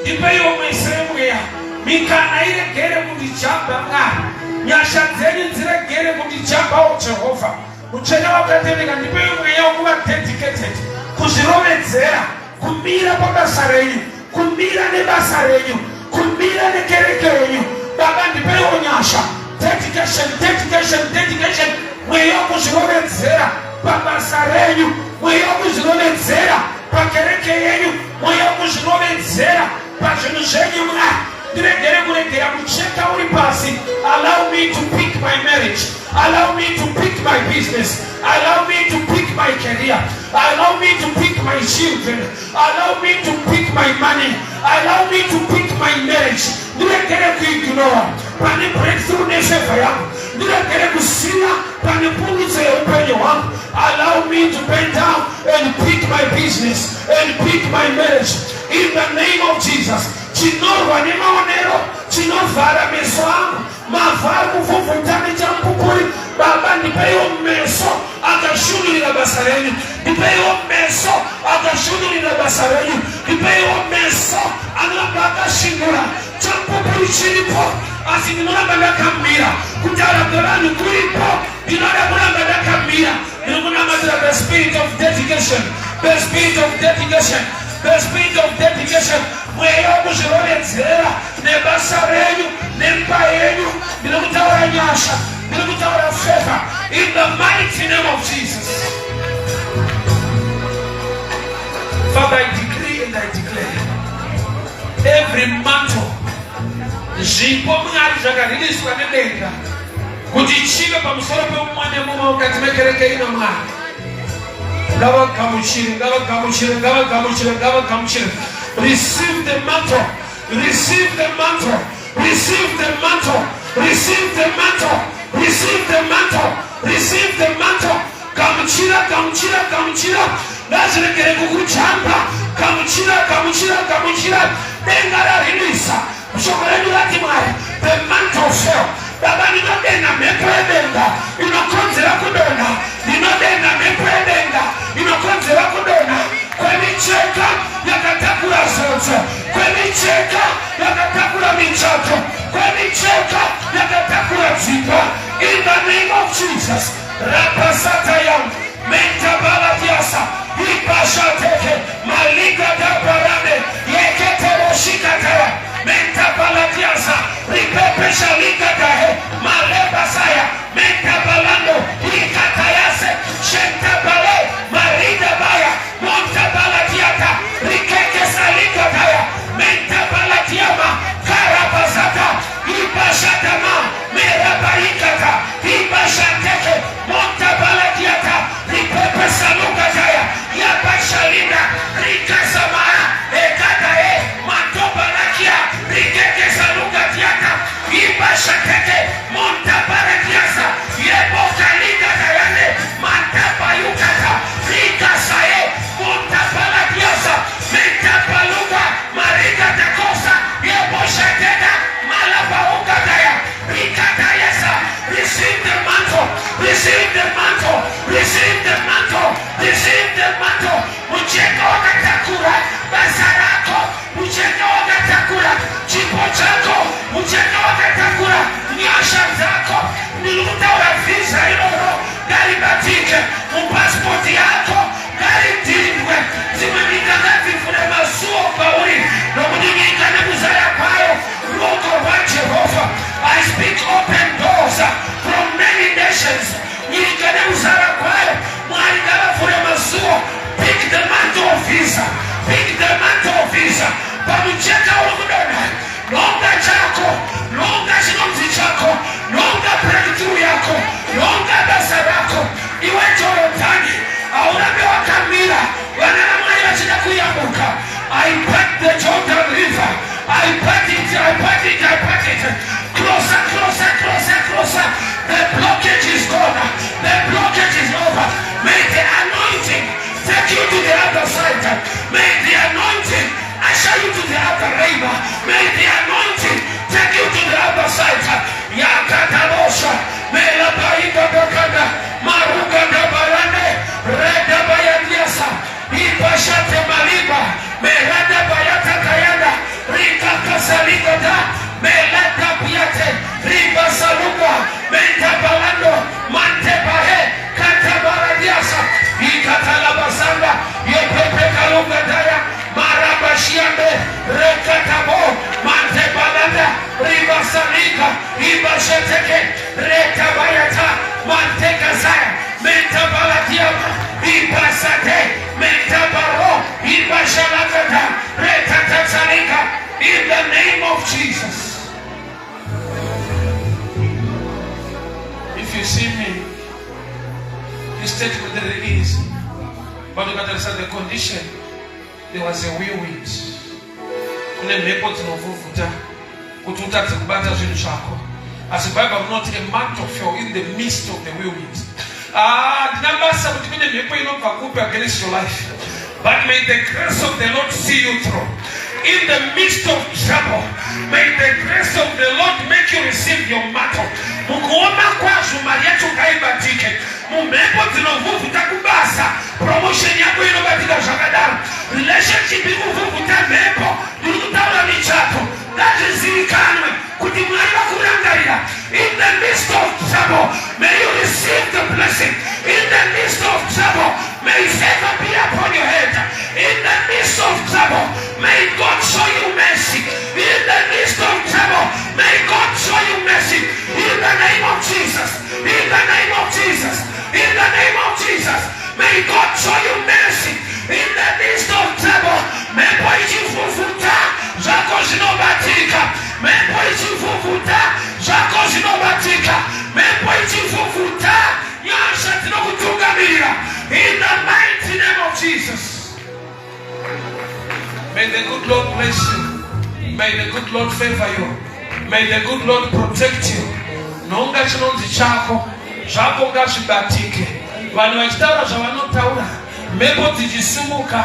ndipeiwo meso emweya. Mikana iregere kundijamba Mwari, nyasha dzenyu dziregere kundijambawo Jehovha. Mutsvene wakatendeka, ndipeiwo mweya wekuva dedicated, kuzvirovedzera, kumira pabasa renyu, kumira nebasa renyu, kumira nekereke yenyu. Baba, ndipeiwo nyasha, dedication, dedication, dedication, mweya wekuzvirovedzera pabasa renyu, mweya wekuzvirovedzera pakereke yenyu mweya wekuzvirovedzera pazvinhu zvenyu Mwari ndiregere kuregera kucheka uri pasi allow me to pick my marriage allow me to pick my business allow me to pick my career allow me to pick my children allow me to pick my money allow me to pick my marriage ndiregere kuignora pane breakthrough nefevha yangu ndiregere kusiya pane pundutso yeupenyu hwangu allow me to bend down and pick my business and pick my marriage in the name of Jesus chinorwa nemaonero chinovhara meso angu. Mavhu ari kuvhuvhuta nechamupupuri. Baba, ndipeiwo meso akashunurira basa renyu. Ndipeiwo meso akashunurira basa renyu. Ndipeiwo meso anoramba akashingura. Chamupupuri chiripo, asi ndinoramba ndakamira. Kutaura kwevanhu kuripo, ndinoda kuramba ndakamira. Ndiri kunamatira the spirit of dedication, the spirit of dedication, the spirit of dedication. Mweya wekuzvirovedzera nebasa renyu nemba yenyu. Ndiri kutaura nyasha, ndiri kutaura favor in the mighty name of Jesus. Father, I decree and I declare every mantle, zvipo Mwari zvakaririswa nedenga kuti chive pamusoro pemumwe nemumwe mukati mekereke ino. Mwari, ngavagamuchire, ngavagamuchire, ngavagamuchire, ngavagamuchire. Receive the mantle, receive the mantle, receive the mantle, receive the mantle, receive the mantle, receive the mantle. Gamuchira, gamuchira, gamuchira. Ngazviregere kukujamba. Gamuchira, gamuchira, gamuchira. Denga raririsa. Shoko redu rati, Mwari, the mantle fell. Baba, ndinodenha mhepo yedenga inokonzera kudonha. Ndinodenha mhepo yedenga inokonzera kudonha kwemicheka yakatakura zodzo, kwemicheka yakatakura michato, kwemicheka yakatakura dzimba, in the name of Jesus. Rapasatayam mentabalatiasa ipashateke maligadaparabe yeketeroshikataya mentabalatiasa ripepeshalikatahe malebasaya mentabalando ikatayase shentabale maridabaya montabalatiata rikekesalikataya mentabalatiama karabasata ipashatama merabaikata ipashateke montabalatiata ripepesalukataya yapashalina rikasamara ekatae mantobalakia rikekesalukatiata ipashateke montabaratiasa yebokalikatayane mantabayukata rikasae montabalatiasa mentabaluka marikatakosa yeboshateka malabaukataya rikatayesa. Receive the mantle, receive the mantle, receive the mantle, receive the mantle. Mucheka wakatakura basa rako, mucheka wakatakura chipo chako, mucheka wakatakura nyasha dzako. Ndiri kutaura vhisa iroro ngaribatike mupasipoti yako, ngaridhindwe. Dzimwe nyika ngadzivhure masuo pauri, nokuti nyika nekuzara kwayo ruoko rwaJehovha. I speak open doors from many nations. Nyika nekuzara kwayo, Mwari ngavavhure masuo. Pick the mantle of visa, pick the mantle of visa. Pamucheka uri kudonha, nhonga chako, nhonga chinonzi chako, nhonga breakthrough yako, nhonga basa rako. Iwe Jorodhani, haurambe wakamira vana vaMwari vachida kuyambuka. I part the Jordan River. I part it, I part it, I part it. Closer, closer, closer, closer. The blockage is gone, the blockage is over. May the anointing take you to the other side. May the anointing usher you to the other river. May the anointing take you to the other side. Yakatabosha melabaika bakanda maruga dabarande redabayatiasa ipashate maliba merada bayata kayanda rikakasalikata melata piate ribasaluka mentabalando mantebahe katabaradiasa ikatalabasanda yepepekalungataya marabashiande rekatabo mantebalanda ribasalika ibasheteke retabayata mantekasaya mentabalatiama ibasate mentabaro ibashalakata retatatsalika, in the name of Jesus. If you see me, this statement there is, but ukatarisa the condition, there was a whirlwind. Kune mhepo dzinovhuvhuta kuti utadze kubata zvinhu zvako, asi Bible rinoti a mantle fell in the midst of the whirlwind. Ah, ndina basa kuti kune mhepo inobva kupi against your life, but may the grace of the Lord see you through. In the midst of trouble, may the grace of the Lord make you receive your mantle. Mukuoma kwazvo mari yacho ngaibatike. Mumhepo dzinovhuvhuta kubasa, promotion yako inobatika zvakadaro. Relationship iri kuvhuvhuta mhepo, ndiri kutaura michato. Ngazvizivikanwe kuti Mwari vakurangarira. In the midst of trouble, may you receive the blessing. In the midst of trouble, may favor be upon your head. In the midst of trouble, may God show you mercy. In the midst of trouble, may God show you mercy. In the name of Jesus. In the name of Jesus. In the name of Jesus. May God show you mercy. In the midst of trouble, mhepo ichivhuvhuta zvako zvinobatika. Mhepo ichivhuvhuta zvako zvinobatika. Mhepo ichivhuvhuta nyasha dzinokutungamirira. In the mighty name of Jesus. May the good Lord bless you. May the good Lord favor you. May the good Lord protect you. Nhonga chinonzi chako, zvako ngazvibatike. Vanhu vachitaura zvavanotaura, mhepo dzichisimuka,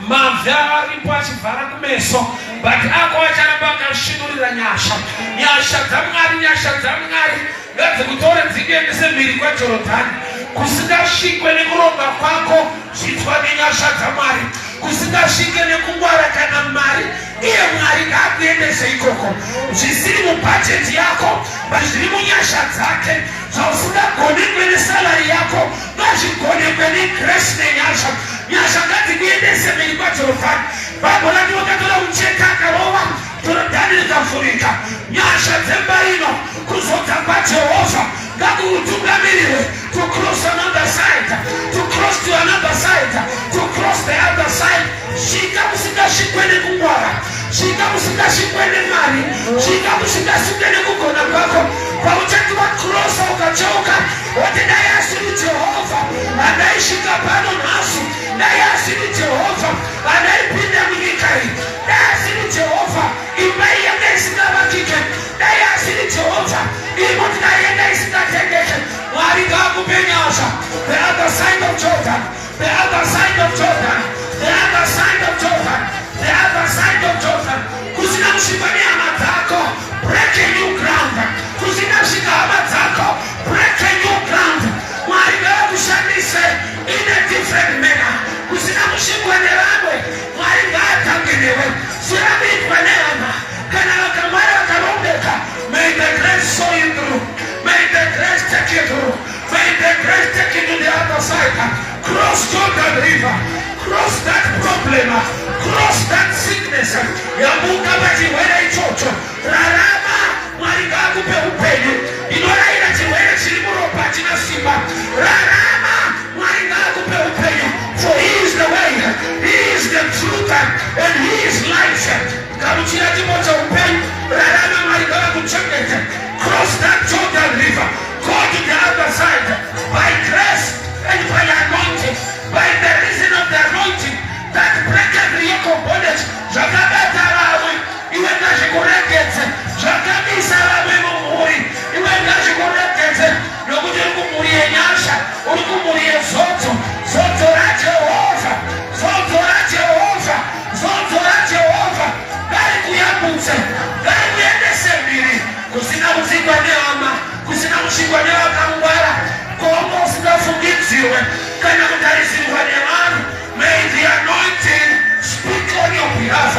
mabvi aripo achivhara kumeso, but ako acharamba akasvinurira nyasha. Nyasha dzaMwari, nyasha dzaMwari ngadzikutore dzikuendese mhiri kwaJorodhani, kusingasvikwe nekuronga kwako, zvitswa nenyasha dzaMwari, kusingasvike nekungwara kana mari. Iye Mwari ngaakuendese ikoko, zvisiri mubhajeti yako, but zviri munyasha dzake. Zvausingagonekwe nesalary yako, ngazvigonekwe negrace nenyasha. Nyasha ngadzikuendese mhiri kwaJorodhani. Bhaibheri rati wakatora mucheka akarova Jorodhani rikavhurika. Nyasha dzemba ino, kuzodza kwaJehovha ngakukutungamirire to cross another side, to cross to another side, to cross the other side. Svika musingasvikwe nekungwara, svika musingasvikwe nemari, svika musingasvikwe nekugona kwako. Pauchati wakrosa ukacheuka woti, dai asiri Jehovha andaisvika pano nhasi, dai asiri Jehovha andaipinda munyika iyi, dai asiri Jehovha imba iyi yanga isingavakike, dai asiri Jehovha iyi motikari yanga isingatengeke. Mwari ngaakupe nyasha. The other side of Jordan, the other side of Jordan, the other side of Jordan, the other side of Jordan. Kusina kusvikwa nehama dzako, break a new ground. Kusina kusvika hama dzako, break a new ground. Mwari ngavakushandise in a different manner. Kusina kusvikwa nevamwe, Mwari ngaatange newe. Zvirikuitwa nehama kana vakangwara vakarongeka. May the grace show you through. May the grace take you through. May the grace take you to the other side. Cross Jordan River, cross that problem, cross that sickness. Yamuka pachirwere ichocho, rarama. Mwari ngaakupe upenyu. Inorayira chirwere chiri muropa china simba. Rarama. Mwari ngaakupe upenyu, for He is the way, He is the truth and He is life. Gamuchira chipo cheupenyu, rarama. Mwari ngavakuchengete. Cross that Jordan River, go to the other side by grace and by anointing, by the reason of the anointing that break every yoke of bondage. Zvakabata vamwe, iwe ngazvikuregedze. Zvakamisa vamwe mumhuri, iwe ngazvikuregedze, nokuti uri kumhuri yenyasha, uri kumhuri yezodzo. Zodzo raJehovha, zodzo raJehovha, zodzo raJehovha ngarikuyambutse, ngarikuendese mbiri kusina kutsikwa nehama, kusina kusvikwa nevakangwara, gomo usingafungidzirwe kana kutarisirwa nevanhu. May the anointing speak on your behalf.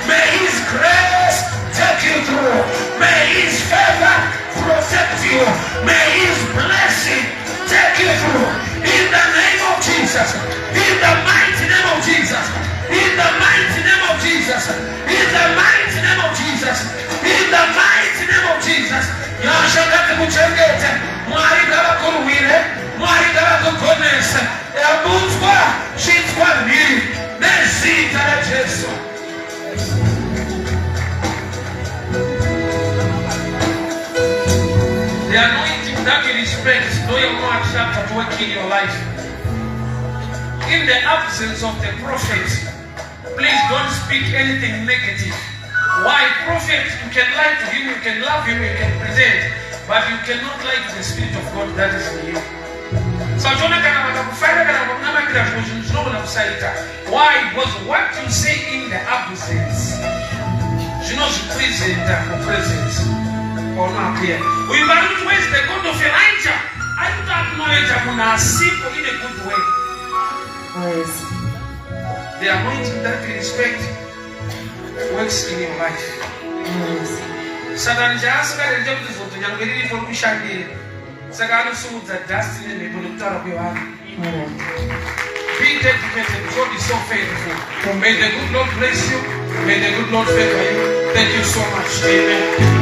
May His grace take you through. May His favor protect you. May His blessing take you through. In the name of Jesus. In the mighty name of Jesus. In the mighty name of Jesus. In the mighty name of Jesus. In the mighty name of Jesus. Nyasha ngadzikuchengete. Mwari ngavakurwire. Mwari ngavakugonese. Yambutswa, svitswa mhiri nezita raJesu. The anointing that you respect, know you're more attracted to work in your life. In the absence of the prophet, please don't speak anything negative. Why? Prophet, you can lie to him, you can love him, you can pretend, but you cannot lie to the Spirit of God that is in you. Sachiona kana vakakufarira kana vakakunamatira, zvimwe zvinhu zvinogona kusaita. Why? Because what you say in the absence Zvinozvipresenta mupresence paunoappear. Uyu vari kuti, "Where is the God of Elijah?" Ari kuti acknowledge munhu asipo in a good way. The anointing that you respect works in your life. Satani chaasingade ndechekuti zodzo nyange riripo rikushandire, saka anosimudza dust nemhepo nekutaura kwevanhu. Be dedicated. God is so faithful. May the good Lord bless you. May the good Lord favor you. Thank you so much. Amen.